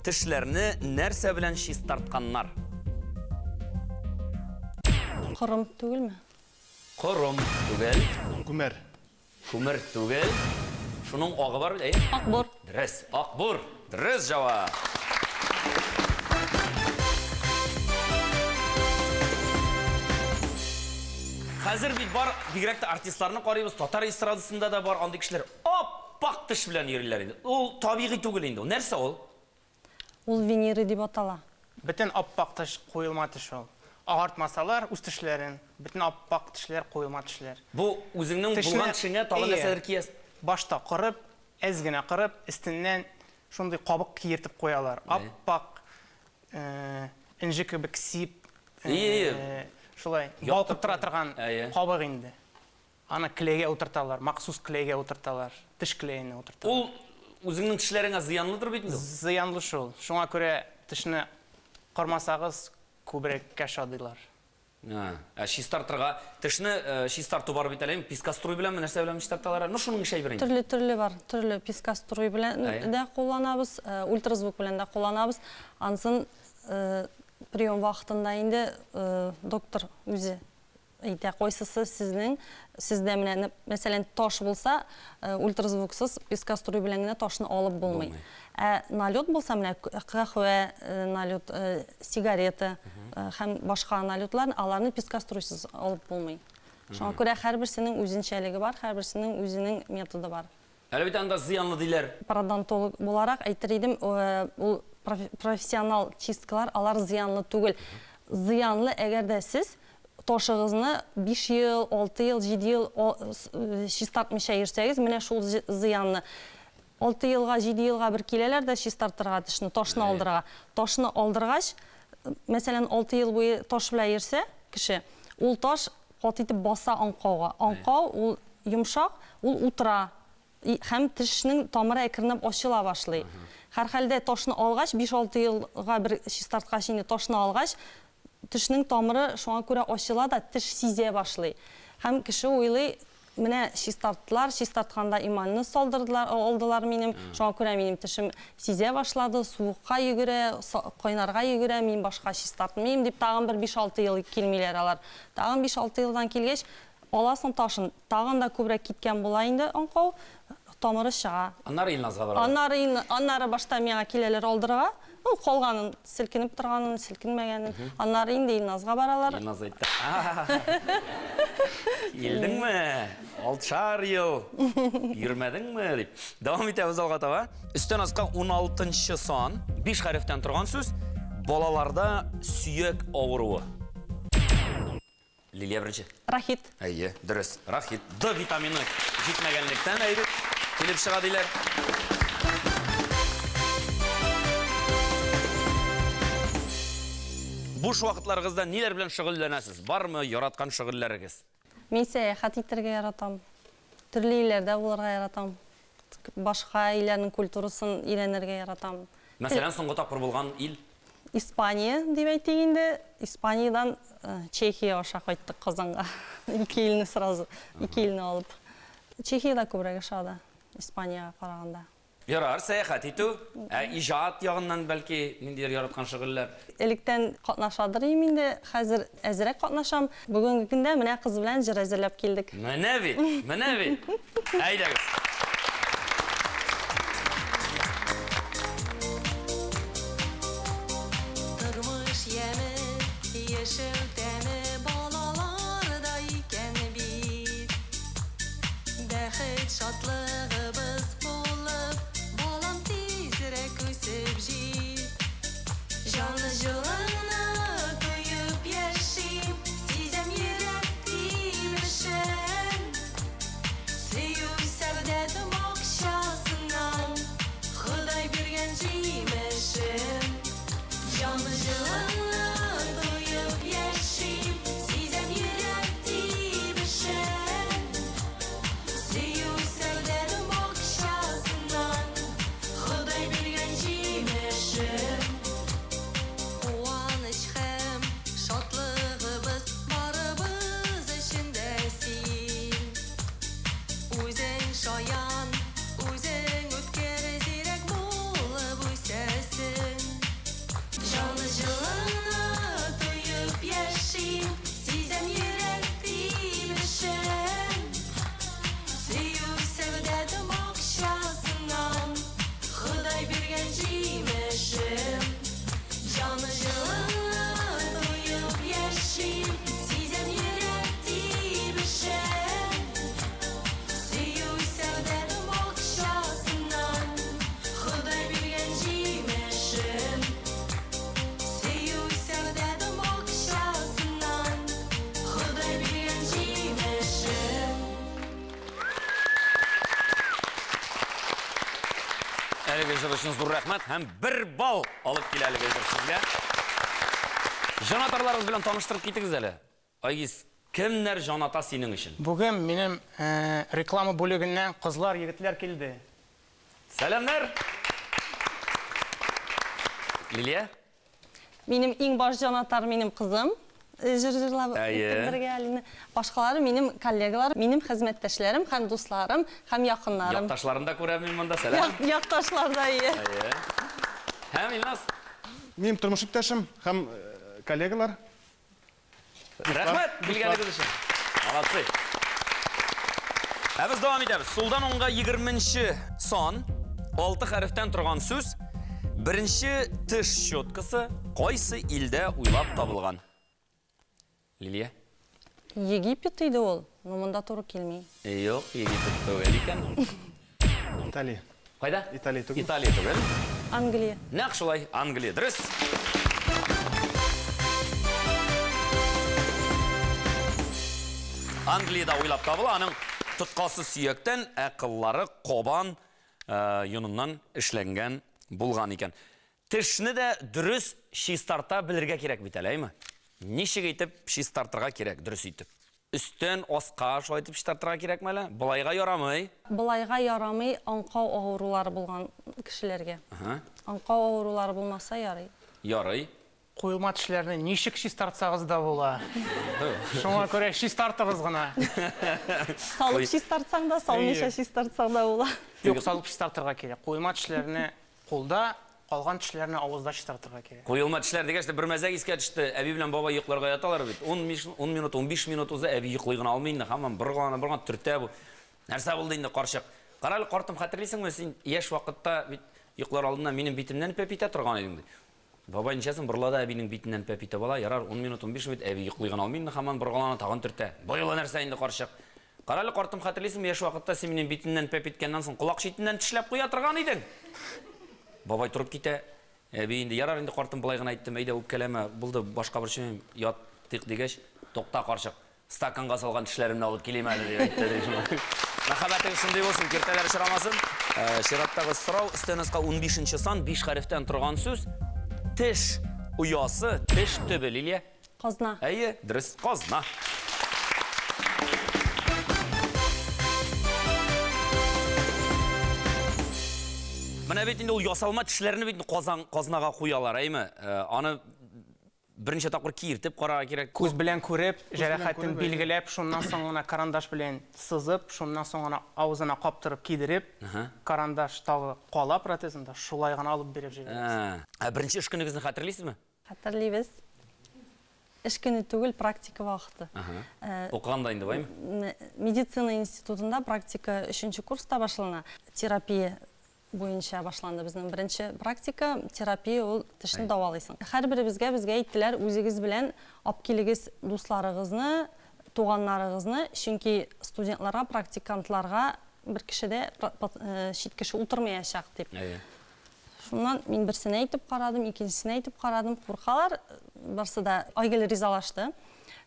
Speaker 1: тешләрне нәрсә белән чистартканнар?
Speaker 2: Корым түгелме?
Speaker 1: Корым түгел.
Speaker 4: Күмер.
Speaker 1: Күмер түгел. Шуның агы бар бит, әйе?
Speaker 2: Акбур.
Speaker 1: Дөрес, акбур. Дөрес җавап. Хәзер бит бар, бигрәк тә артистларны карыйбыз, татар эстрадасында да бар андый кешеләр. Ап-ак теш белән йөриләр инде. Ул табигый түгел инде. Ул нәрсә ул?
Speaker 2: Ул виниры дип атала.
Speaker 3: Бөтен ап-ак теш куелма теш ул. Агартмасалар үз тешләрен, бөтен ап-ак тешләр куелма тешләр.
Speaker 1: Бу үзеңнең булган тешеңә тагын нәрсәдер кияс.
Speaker 3: Башта кырып, әз генә кырып, өстеннән шундый кабык киертеп куялар. Ап-ак энҗе кебек сип, шулай балкып тора торган кабык инде. Аны клейгә утырталар, махсус клейгә утырталар, теш клеенә утырталар.
Speaker 1: Ул үзеңнең тешләреңә зыянлыдыр бит инде ул?
Speaker 3: Зыянлы шул. Шуңа күрә тешне кырмасагыз, күбрәккә шадыйлар.
Speaker 1: Ә чистартырга, тешне чистарту бар бит әле, пескоструй беләнме, нәрсә белән чистарталар әле? Ну, шуның ише әйбер инде.
Speaker 2: Төрле-төрле бар. Төрле пескоструй белән дә кулланабыз, ультразвук белән дә кулланабыз. Анысын прием вакытында инде доктор үзе Әйтә, кайсысы сезнең, сездә менә, мәсәлән, таш булса, ультразвуксыз пескоструй белән генә ташны алып булмый. Ә налет булса, менә каһвә налет, сигарета һәм башка налетлар, аларны пескоструйсыз алып булмый. Шуңа күрә һәрберсенең үзенчәлеге бар, һәрберсенең үзенең методы бар.
Speaker 1: Әле бит анда зыянлы диләр.
Speaker 2: Пародонтолог буларак әйтер идем, ул профессионал чисткалар, алар зыянлы түгел. Зыянлы, әгәр дә сез ташыгызны 5 ел, 6 ел, 7 ел чистартмыйча йөрсәгез, менә шул зыянлы. 6 елга, 7 елга бер киләләр дә чистартырга тешне, ташны алдырырга. Ташны алдыргач, мәсәлән, 6 ел буе таш белән йөрсә кеше, ул таш Каты итеп баса аңкауга. Аңкау ул йомшак, ул утыра. Һәм тешнең тамыры әкренләп ачыла башлый. Һәрхәлдә ташны алгач, биш-алты елга бер чистарткач инде ташны алгач, тешнең тамыры шуңа күрә ачыла да, теш сизә башлый. Һәм кеше уйлый, Менә чистарттылар, чистартканда эмальне салдырдылар, алдылар минем. Шуңа күрә минем тешем сизә башлады, суыкка йөгерә, кайнарга йөгерә, мин башка чистартмыйм дип тагын бер биш-алты ел килмиләр алар. Тагын биш-алты елдан килгәч, аласың ташын, тагын да күбрәк киткән була инде аңкау, тамыры чыга.
Speaker 1: Аннары Илназга баралар.
Speaker 2: Аннары, аннары башта миңа киләләр алдырырга. Ну, калганын, селкенеп торганын, селкенмәгәнен. Аннары инде Илназга баралар.
Speaker 1: Илназ әйтте. Килдеңме? Алтышар ел йөрмәдеңме? дип. Дәвам итәбез алга таба. Өстән аска 16 сан, 5 хәрефтән торган сүз, балаларда сөяк авыруы. Лилия беренче.
Speaker 2: Рахит.
Speaker 1: Әйе, дөрес. Рахит. Д витамины җитмәгәнлектән әйбәт килеп чыга диләр. Буш вакытларыгызда ниләр белән шөгыльләнәсез? Бармы яраткан шөгыльләрегез?
Speaker 2: Мин сәяхәт итәргә яратам. Төрле илләрдә булырга яратам. Башка илләрнең культурасын өйрәнергә яратам.
Speaker 1: Мәсәлән, соңгы тапкыр булган ил?
Speaker 2: Испания дип әйтик инде. Испаниядән Чехия аша кайттык Казанга. Ике илне сразу, ике илне алып. Чехия дә күбрәк ошады Испаниягә караганда.
Speaker 1: Ярар, сәяхәт итү. Ә иҗат ягыннан, бәлки, ниндидер яраткан шөгыльләр?
Speaker 2: Электән катнашадыр идем инде, хәзер әзрәк катнашам. Бүгенге көндә менә кыз белән җыр әзерләп килдек.
Speaker 1: Менә бит, менә бит! Әйдәгез!
Speaker 5: Тормыш яме, яшәү тәме балаларда икән бит. Бәхет шатлыгыбыз булып, балам тизрәк үсеп җит. Җан җылыңны тоеп яшим, сизәм йөрәк тибешен. Сөю сәгъдәт бакчасыннан, Ходай биргән җимешем. Җан җылыңны тоеп яшим, сизәм йөрәк тибешен. Сөю сәүдән бакчасыннан, Ходай биргән җимешем. Куаныч һәм шатлыгыбыз барыбыз өчен дә син. Үзең шаян, үзең үткер, зирәк булып үсәсең. Җан җылыңны тоеп яшим, сизәм йөрәк тибешен. Сөю сәүдәт бакчасыннан, Ходай биргән җимешем. Җан җылыңны тоеп яшим, сизәм йөрәк тибешен. Сөю сәүдәт бакчасыннан, Ходай биргән җимешем. Сөю сәүдәт бакчасыннан, Ходай биргән җимешем.
Speaker 1: Әлеге җыр өчен зур рәхмәт һәм бер балл алып килә әлеге җыр сезгә. Җанатарларыгыз белән таныштырып китегез әле. Айгиз, кемнәр җаната синең өчен?
Speaker 3: Бүген минем реклама бүлегеннән кызлар, егетләр килде.
Speaker 1: Сәламнәр! Лилия?
Speaker 2: Минем иң баш җанатар минем кызым. Җыр җырлап үттек бергә Алина. Башкалары минем коллегалар, минем хезмәттәшләрем һәм дусларым һәм якыннарым.
Speaker 1: Якташларын да күрәм мин монда, сәлам.
Speaker 2: Якташлар да, ие.
Speaker 1: Әйе. Һәм Илназ?
Speaker 4: Минем тормыш иптәшем һәм коллегалар.
Speaker 1: Рәхмәт килгәнегез өчен. Молодцы. Ә без дәвам итәбез. Сулдан уңга 20 сан, 6 хәрефтән торган сүз. Беренче теш щеткасы кайсы илдә уйлап табылган? Лилия?
Speaker 2: Египет иде ул, но монда туры килми.
Speaker 1: Юк, Египет түгел икән.
Speaker 4: Италия.
Speaker 1: Кайда?
Speaker 4: Италия түгел.
Speaker 1: Италия түгел.
Speaker 2: Англия.
Speaker 1: Нәкъ шулай, Англия. Дөрес. Англиядә уйлап табыла, аның тоткасы сөяктән, ә кыллары кабан э, йоныннан эшләнгән булган икән. Тешне дә дөрес чистарта белергә кирәк бит әле, әйме? Ничек итеп чистартырга кирәк, дөрес итеп? Өстән аска шулай итеп чистартырга кирәкме әле? Болайга ярамый.
Speaker 2: Болайга ярамый аңкау авырулары булган кешеләргә. Аңкау авырулары булмаса ярый.
Speaker 1: Ярый.
Speaker 3: Куелма тешләрне ничек чистартсагыз да була. Шуңа күрә чистартыгыз гына.
Speaker 2: Салып чистартсаң да, салмыйча чистартсаң да була.
Speaker 3: Юк, салып чистартырга кирәк. Куелма тешләрне кулда, калган тешләрне авызда чистартырга кирәк.
Speaker 1: Куелма тешләр дигәч тә бер мәзәк искә төште. Әби белән бабай йокларга яталар бит. 10 минут, 15 минут уза, әби йоклый гына алмый инде. Һаман боргалана, боргалана төртә бу. Нәрсә булды инде, карчык? Карале, картым, хәтерлисеңме, син яшь вакытта бит йоклар алдыннан минем битемнән пәп итә торган идең, ди. Бабай ничәсен борыла да әбинең битеннән пәп итеп ала. Ярар, ун минут, 15 минут әби йоклый гына алмый инде, һаман боргалана, тагын төртә. Бу юлы нәрсә инде, карчык? Карале, картым, хәтерлисеңме, яшь вакытта син минем битемнән пәп иткәннән соң колак читеннән тешләп куя торган идең? Бабай торып китә. Әби инде, ярар инде, картым, болай гына әйттем, әйдә, үпкәләмә, булды, башка борчымыйм, ятыйк дигәч, тукта, карчык, Стаканга салган тешләремне алып килим әле, дип әйтте, ди шулай. Мәхәббәтегез шундый булсын, киртәләр очрамасын. Э, чираттагы сорау, өстән аска 15 сан, 5 хәрефтән торган сүз. Теш оясы, теш төбе, Лилия.
Speaker 2: Казна.
Speaker 1: Әйе, дөрес, казна. Менә бит инде ул ясалма тешләрне бит казан, казнага куялар, әйме? Э, аны Берничә тапкыр киертеп карарга кирәк.
Speaker 3: Күз белән күреп, җәрәхәтен билгеләп, шуннан соң гына карандаш белән сызып, шуннан соң гына авызына каптырып кидереп, карандаш тагы кала протезында, шулай гына алып биреп җибәрәсең.
Speaker 1: Ә беренче эш көнегезне хәтерлисезме?
Speaker 2: Хәтерлибез. Эш көне түгел, практика вакыты.
Speaker 1: Укыганда инде, баймы?
Speaker 2: Медицина институтында практика өченче курста башлана. Терапия буенча башланды безнең беренче практика. Терапия ул тешне дәвалыйсың. Һәрберебезгә безгә әйттеләр, үзегез белән алып килегез дусларыгызны, туганнарыгызны, чөнки студентларга, практикантларга бер кеше дә чит кеше утырмаячак дип. Шуннан мин берсенә әйтеп карадым, икенчесенә әйтеп карадым, куркалар. Барсы да Айгөл ризалашты.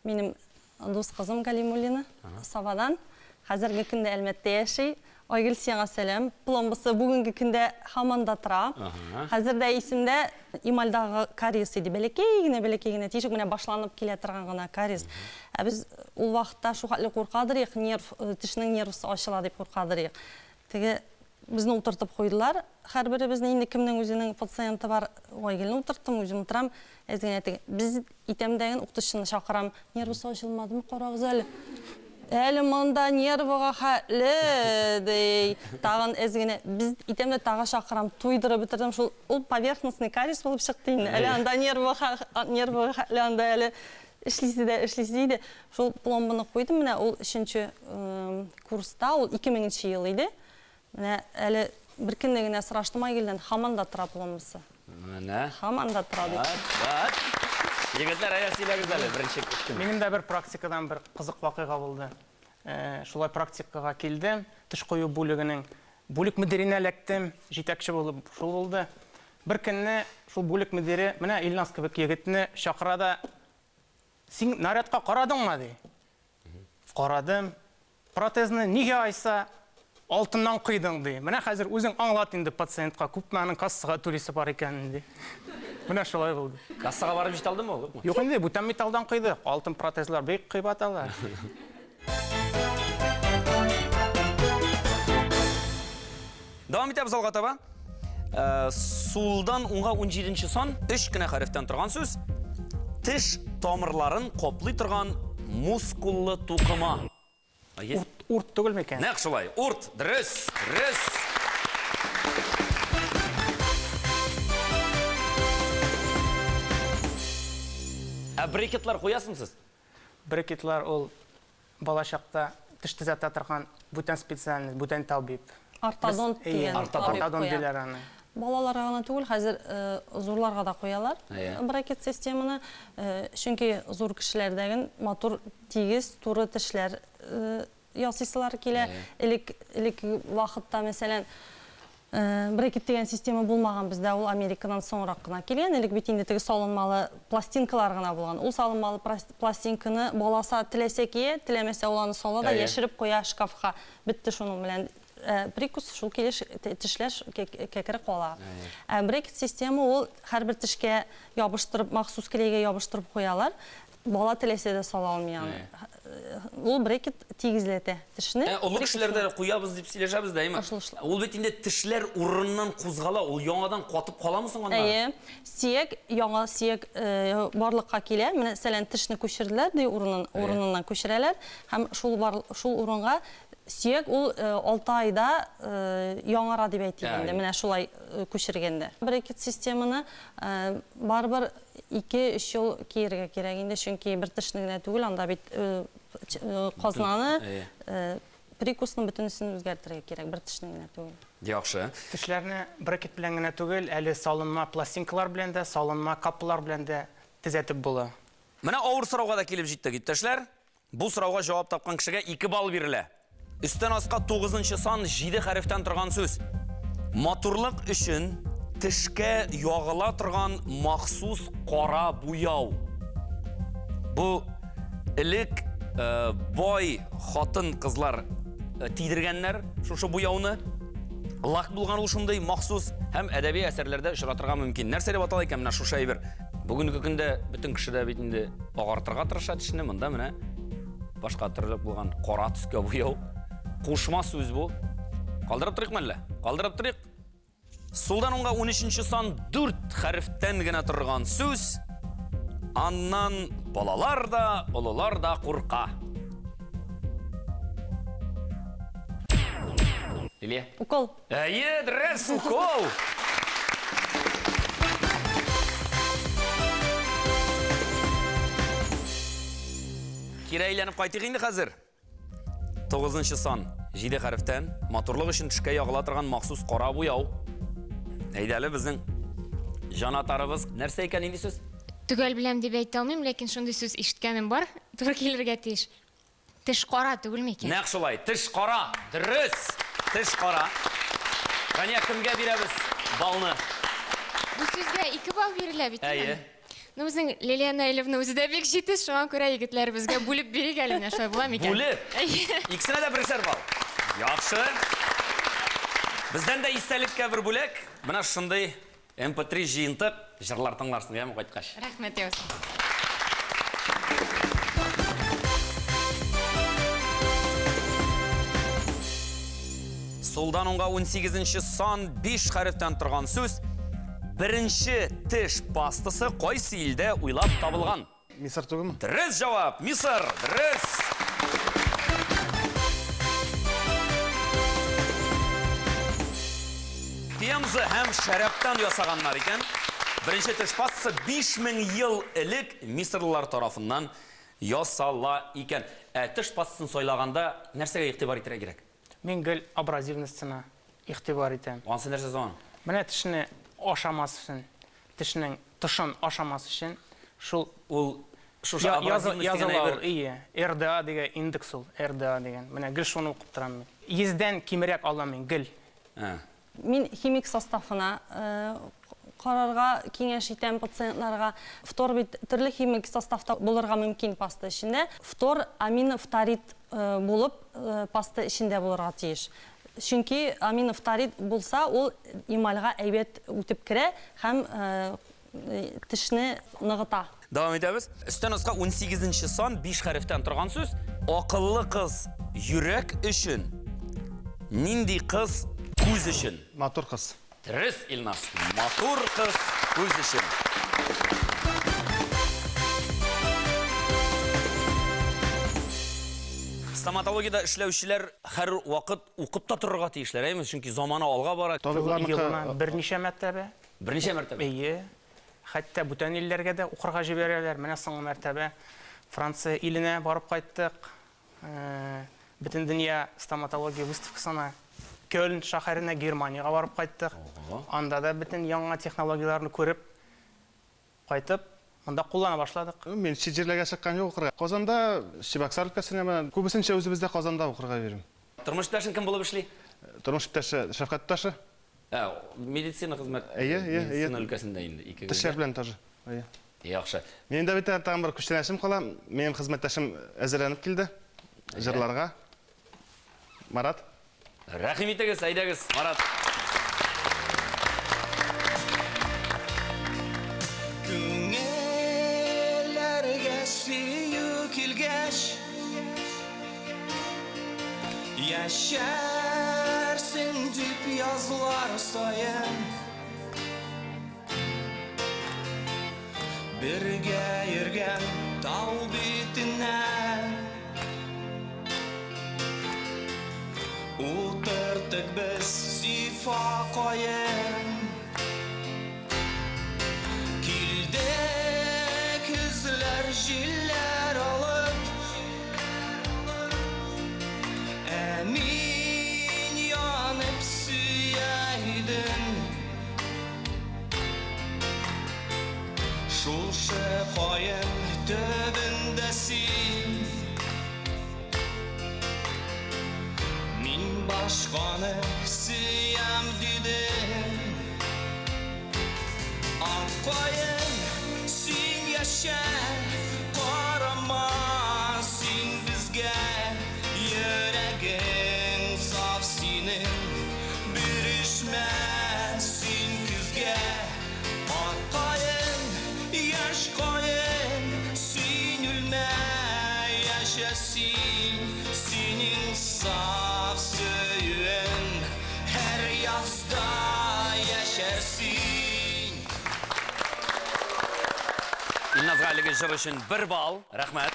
Speaker 2: Минем Дус кызым Галимуллина, Сабадан. Хәзерге көндә Әлмәттә яши. Айгөл, сиңа сәлам. Пломбасы бүгенге көндә һаман да тора. Хәзер дә исемдә, эмальдагы кариес иде. Бәләкәй генә, бәләкәй генә тишек, менә башланып килә торган гына кариес. Ә без ул вакытта шулхәтле куркадыр идек, нерв, тешнең нервысы ачыла дип куркадыр идек. Теге безне утыртып куйдылар. Һәрберебезне, инде кемнең үзенең пациенты бар, Айгөлне утырттым, үзем утырам. Әз генә теге, без итәм дәген укытучыны чакырам. Нервысы ачылмадымы, карагыз әле. Әле монда нервыга хәтле, ди. Тагын әз генә, без итәм дә тагы чакырам. Туйдырып бетердем шул. Ул поверхностный кариес булып чыкты инде. Әле анда нервыга, нервыга хәтле анда әле эшлисе дә эшлисе иде. Шул пломбаны куйдым, менә ул өченче курста, ул 2000 нче ел иде. Менә әле беркөнне генә сораштым Айгөлдән, һаман да тора пломбасы.
Speaker 1: Менә.
Speaker 2: Һаман да тора дип.
Speaker 1: Вот, вот. Егетләр, әйдә сөйләгез әле, беренче эш көне.
Speaker 3: Минем дә бер практикадан бер кызык вакыйга булды. Шулай практикага килдем, теш кую бүлегенең бүлек мөдиренә эләктем, җитәкче булып шул булды. Бер көнне шул бүлек мөдире менә Илназ кебек егетне чакыра да, Син нарядка карадыңмы? ди. Карадым. Протезны нигә айса алтыннан койдың, ди. Менә хәзер үзең аңлат инде пациентка, күпме аның кассага түлисе бар икәнен, ди. Менә шулай булды.
Speaker 1: Кассага барып җитә алдымы ул, юкмы?
Speaker 3: Юк инде, бүтән металлдан койдык. Алтын протезлар бик кыйбат алар.
Speaker 1: Дәвам итәбез алга таба. Э, сулдан уңга 17 сан, өч кенә хәрефтән торган сүз. Теш тамырларын каплый торган мускуллы тукыма.
Speaker 3: Урт, урт түгел микән?
Speaker 1: Нәкъ шулай. Урт, дөрес, дөрес. Ә брекетлар куясызмы сез?
Speaker 3: Брекетлар ул балачакта теш төзәтә торган бүтән специальность, бүтән табиб.
Speaker 2: Ортодонт дигән табиб куя.
Speaker 3: Ортодонт диләр аны.
Speaker 2: Балаларга гына түгел, хәзер зурларга да куялар брекет системаны. Чөнки зур кешеләрдәген матур, тигез, туры тешләр ясыйсылар килә. Элек, элекке вакытта, мәсәлән, брекет дигән система булмаган бездә, ул Америкадан соңрак кына килгән. Элек бит инде теге салынмалы пластинкалар гына булган. Ул салынмалы пластинканы баласа теләсә кия, теләмәсә ул аны сала да яшереп куя шкафка. Бетте шуның белән. Прикус шул килеш тешләр кәкре кала. Ә брекет система ул һәрбер тешкә ябыштырып, махсус клейгә ябыштырып куялар. Бала теләсә дә сала алмый аны. Ул брекет тигезләтә тешне.
Speaker 1: Ә, олы кешеләрдә дә куябыз дип сөйләшәбез дә, әйме? Ул бит инде тешләр урыныннан кузгала, ул яңадан катып каламы соң аннары?
Speaker 2: Әйе. Сөяк, яңа сөяк барлыкка килә. Менә, мәсәлән, тешне күчерделәр, ди, урынын, урыныннан күчерәләр һәм шул бар, шул урынга сөяк ул 6 айда яңара дип әйтик инде, менә шулай күчергәндә. Брекет системаны барыбер 2-3 ел киергә кирәк инде, чөнки бер тешне генә түгел, анда бит казнаны, прикусны бөтенесен үзгәртергә кирәк, бер тешне генә түгел.
Speaker 1: Яхшы.
Speaker 3: Тешләрне брекет белән генә түгел, әле салынма пластинкалар белән дә, салынма капалар белән дә төзәтеп була.
Speaker 1: Менә авыр сорауга да килеп җиттек, иптәшләр. Бу сорауга җавап тапкан кешегә 2 балл бирелә. Өстән аска тугызынчы сан җиде хәрефтән торган сүз. Матурлык өчен тешкә ягыла торган махсус кара буяу. Бу элек э, бай хатын-кызлар э, тидергәннәр шушы буяуны. Лак булган ул шундый махсус һәм әдәби әсәрләрдә очратырга мөмкин. Нәрсә дип атала икән менә шушы әйбер? Бүгенге көндә бөтен кеше дә бит инде агартырга тырыша тешне. Монда менә башка төрле булган кара төскә буяу. Кушма сүз бу. Калдырып торыйкмы әллә? Калдырып торыйк. Сулдан уңга 13 сан 4 хәрефтән генә торган сүз. Аннан балалар да, олылар да курка. Лилия.
Speaker 2: Укол.
Speaker 1: Әйе, дөрес, укол. Кире әйләнеп кайтыйк инде хәзер. Тугызынчы сан. Җиде хәрефтән. Матурлык өчен тешкә ягыла торган махсус кара буяу. Әйдә әле безнең җанатарыбыз. Нәрсә икән нинди сүз?
Speaker 6: Төгәл беләм дип әйтә алмыйм, ләкин шундый сүз ишеткәнем бар, туры килергә тиеш. Теш кара түгелме икән?
Speaker 1: Нәкъ шулай, теш кара. Дөрес! Теш кара. Рания, кемгә бирәбез балны?
Speaker 6: Бу сүзгә 2 балл бирелә бит,
Speaker 1: Әйе.
Speaker 6: Ну, безнең Лилия Наилевна үзе дә бик җитез, шуңа күрә егетләребезгә бүлеп бирик әле, менә шулай була микән?
Speaker 1: Бүлеп?
Speaker 6: Әйе.
Speaker 1: Икесенә дә берешәр балл. Яхшы. Бездән дә истәлеккә бер бүләк. Менә шундый MP3 җыентык. Җырлар тыңларсың, яме, кайткач.
Speaker 6: Рәхмәт яусын.
Speaker 1: Сулдан уңга 18 сан 5 хәрефтән торган сүз. Беренче теш пастасы кайсы илдә уйлап табылган?
Speaker 4: Мисыр түгелме?
Speaker 1: Дөрес җавап, Мисыр, дөрес. Пемза һәм шәрабтан ясаганнар икән. Беренче теш пастасы 5000 ел элек мисырлылар тарафыннан ясала икән. Ә теш пастасын сайлаганда нәрсәгә игътибар итәргә кирәк?
Speaker 3: Мин гел абразивностена игътибар итәм.
Speaker 1: Ансы нәрсә соң?
Speaker 3: Менә тешне ашамас өчен, тешнең тышын ашамас өчен шул
Speaker 1: ул шушы абразивность дигән әйбер.
Speaker 3: Ие, РДА дигән индекс ул, РДА дигән. Менә гел шуны укып торам мин. Йөздән кимрәк алам мин гел.
Speaker 2: Мин химик составына карарга киңәш итәм пациентларга. Фтор бит төрле химик составта булырга мөмкин паста эчендә. Фтор аминофторид булып паста эчендә булырга тиеш. Чөнки аминофторид булса, ул эмальга әйбәт үтеп керә һәм тешне ныгыта.
Speaker 1: Дәвам итәбез. Өстән аска 18 сан 5 хәрефтән торган сүз. Акыллы кыз йөрәк өчен, нинди кыз күз өчен?
Speaker 4: Матур кыз.
Speaker 1: Дөрес, Илназ. Матур кыз күз өчен. Стоматологиядә эшләүчеләр һәр вакыт укып та торырга тиешләр, әйеме? Чөнки замана алга бара.
Speaker 3: Елына берничә мәртәбә.
Speaker 1: Берничә мәртәбә?
Speaker 3: Әйе. Хәтта бүтән илләргә дә укырга җибәрәләр. Менә соңгы мәртәбә Франция иленә барып кайттык. Бөтен дөнья стоматология выставкасына Кёльн шәһәренә, Германиягә барып кайттык. Анда да бөтен яңа технологияләрне күреп кайтып, монда куллана башладык.
Speaker 4: Мин чит җирләргә чыккан юк укырга. Казанда, Чебоксар өлкәсенә менә күбесенчә үзебездә Казанда укырга йөрим.
Speaker 1: Тормыш иптәшең кем булып эшли?
Speaker 4: Тормыш иптәше Шәфкать туташы.
Speaker 1: Медицина хезмәт.
Speaker 4: Әйе, әйе, әйе.
Speaker 1: Медицина өлкәсендә инде икегез.
Speaker 4: Тешләр белән тоже. Әйе.
Speaker 1: Яхшы.
Speaker 4: Минем дә бит тагын бер күчтәнәчем кала. Минем хезмәттәшем әзерләнеп килде җырларга. Марат.
Speaker 1: Рәхим итегез, әйдәгез, Марат.
Speaker 7: Күңелләргә сөю килгәч, Яшәрсең дип язлар саен. Бергә йөргән тау битенә Утырттык без зифа каен. Килде көзләр җилләр алып, Ә мин янып сөя идем. Шушы каен төбендә син. Мин башканы сөям дидең. Ак каен, син яшә, карама син безгә. Йөрәгең саф синең, бирешмә син көзгә. Ак каен, яшь каен, син үлмә, яшә син. Синең саф сөюең һәр язда яшәр син.
Speaker 1: Илназга әлеге җыр өчен бер балл. Рәхмәт.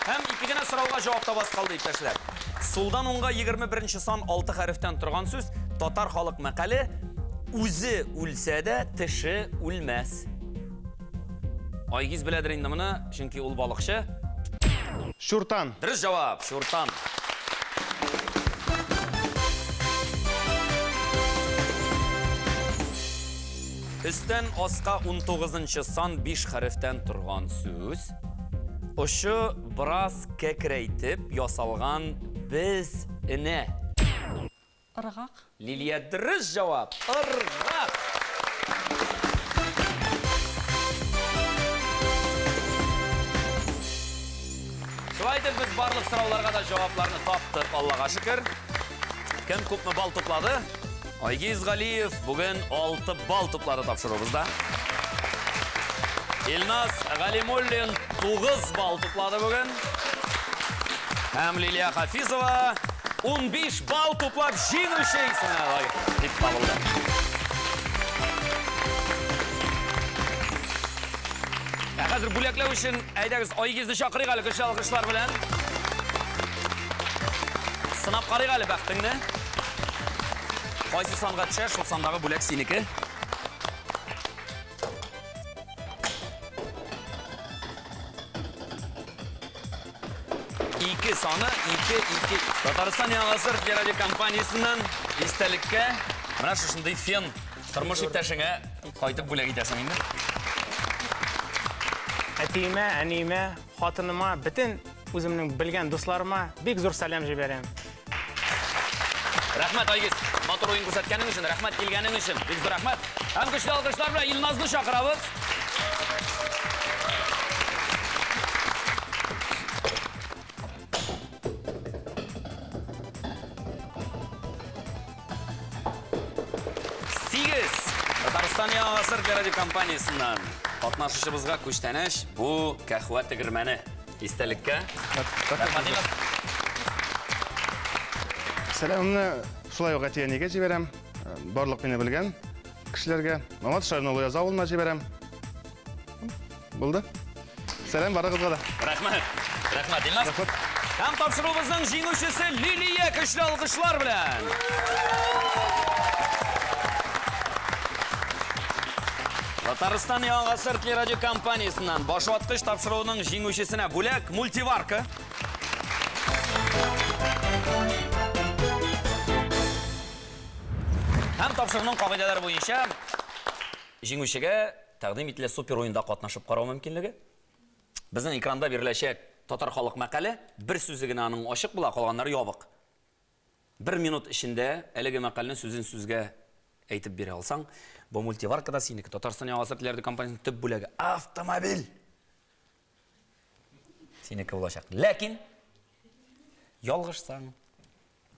Speaker 1: Һәм ике генә сорауга җавап табасы калды, иптәшләр. Сулдан уңга 21 нче сан алты хәрефтән торган сүз, татар халык мәкале, үзе үлсә дә, теше үлмәс. Айгиз беләдер инде моны, чөнки ул балыкчы.
Speaker 4: Чуртан.
Speaker 1: Дөрес җавап, чуртан. Өстән аска унтугызынчы сан биш хәрефтән торган сүз. Очы бераз кәкрәйтеп ясалган без энә.
Speaker 2: Ыргак.
Speaker 1: Лилия дөрес җавап. Ыргак. Шулай итеп без барлык сорауларга да җавапларны таптык, Аллага шөкер. Кем күпме балл туплады? Айгиз Галиев бүген 6 балл туплады тапшыруыбызда. Илназ Галимуллин 9 балл туплады бүген. Һәм Лилия Хафизова 15 балл туплап җиңүче исеменә лаек дип табылды. Ә хәзер бүләкләү өчен әйдәгез Айгизне чакырыйк әле көчле алкышлар белән. Сынап карыйк әле бәхтеңне. Кайсы санга төшә, шул сандагы бүләк синеке. Ике саны, ике, ике. Татарстан Яңа гасыр телерадиокомпаниясеннән истәлеккә менә шушындый фен тормыш иптәшеңә кайтып бүләк итәсең инде.
Speaker 3: Әтиемә, әниемә, хатыныма, бөтен үземнең белгән дусларыма бик зур сәлам җибәрәм.
Speaker 1: Рәхмәт, Айгиз. Матур уен күрсәткәнең өчен, рәхмәт килгәнең өчен. Бик зур рәхмәт. Һәм көчле алкышлар белән Илназны чакырабыз. Сигез. Татарстан Яңа гасыр телерадиокомпаниясеннән катнашучыбызга күчтәнәч бу кәхвә тегермәне. Истәлеккә. Рәхмәт, Илназ.
Speaker 4: Сәламемне шулай ук әти-әнигә җибәрәм. Барлык мине белгән кешеләргә. Мамадыш районы Олы Язы авылына җибәрәм. Булды. Сәлам барыгызга да.
Speaker 1: Рәхмәт. Рәхмәт, Илназ. Һәм тапшыруыбызның җиңүчесе Лилия көчле алкышлар белән. Татарстан Яңа гасыр телерадиокомпаниясеннән Башваткыч тапшыруының җиңүчесенә бүләк мультиварка. Һәм тапшыруның кагыйдәләре буенча җиңүчегә тәкъдим ителә супер уенда катнашып карау мөмкинлеге. Безнең экранда биреләчәк татар халык мәкале, бер сүзе генә аның ачык була, калганнары ябык. Бер минут эчендә әлеге мәкальне сүзен сүзгә әйтеп бирә алсаң, бу мультиварка да синеке. Татарстан Яңа гасыр телерадиокомпаниясенең төп бүләге, автомобиль! Синеке булачак. Ләкин ялгышсаң,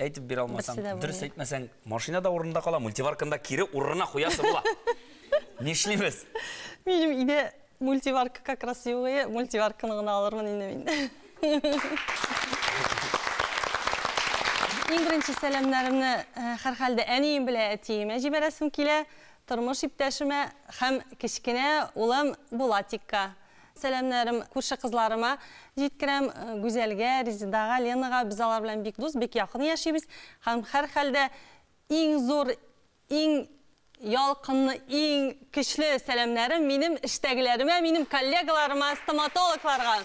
Speaker 1: әйтеп бирә алмасаң, дөрес әйтмәсәң, машина да урынында кала, мультиварканы да кире урынына куясы була. Нишлибез?
Speaker 2: Минем өйдә мультиварка как раз юк ие, мультиварканы гына алырмын инде мин. Иң беренче сәламнәремне һәрхәлдә әнием белән әтиемә җибәрәсем килә, тормыш иптәшемә һәм кечкенә улым Булатикка. Сәламнәрем күрше кызларыма җиткерәм, Гүзәлгә, Резедага, Ленага. Без алар белән бик дус, бик якын яшибез һәм һәрхәлдә иң зур, иң ялкынлы, иң көчле сәламнәрем минем эштәгеләремә, минем коллегаларыма, стоматологларга.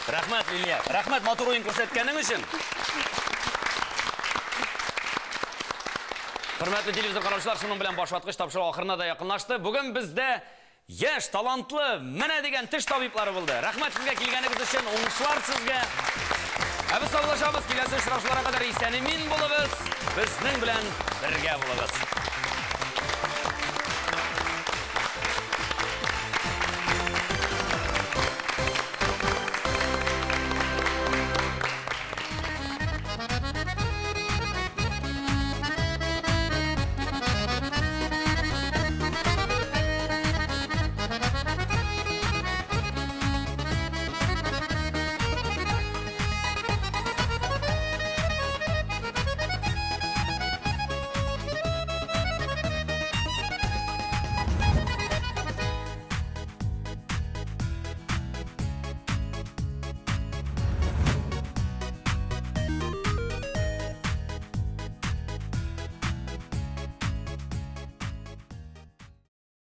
Speaker 1: Рәхмәт, Лилия. Рәхмәт матур уен күрсәткәнең өчен. Хөрмәтле телевизор караучылар, шуның белән башваткыч тапшыру ахырына да якынлашты. Бүген бездә яшь, талантлы, менә дигән теш табиблары булды. Рәхмәт сезгә килгәнегез өчен, уңышлар сезгә. Ә без саубуллашабыз, киләсе очрашуларга кадәр исән-имин булыгыз, безнең белән бергә булыгыз.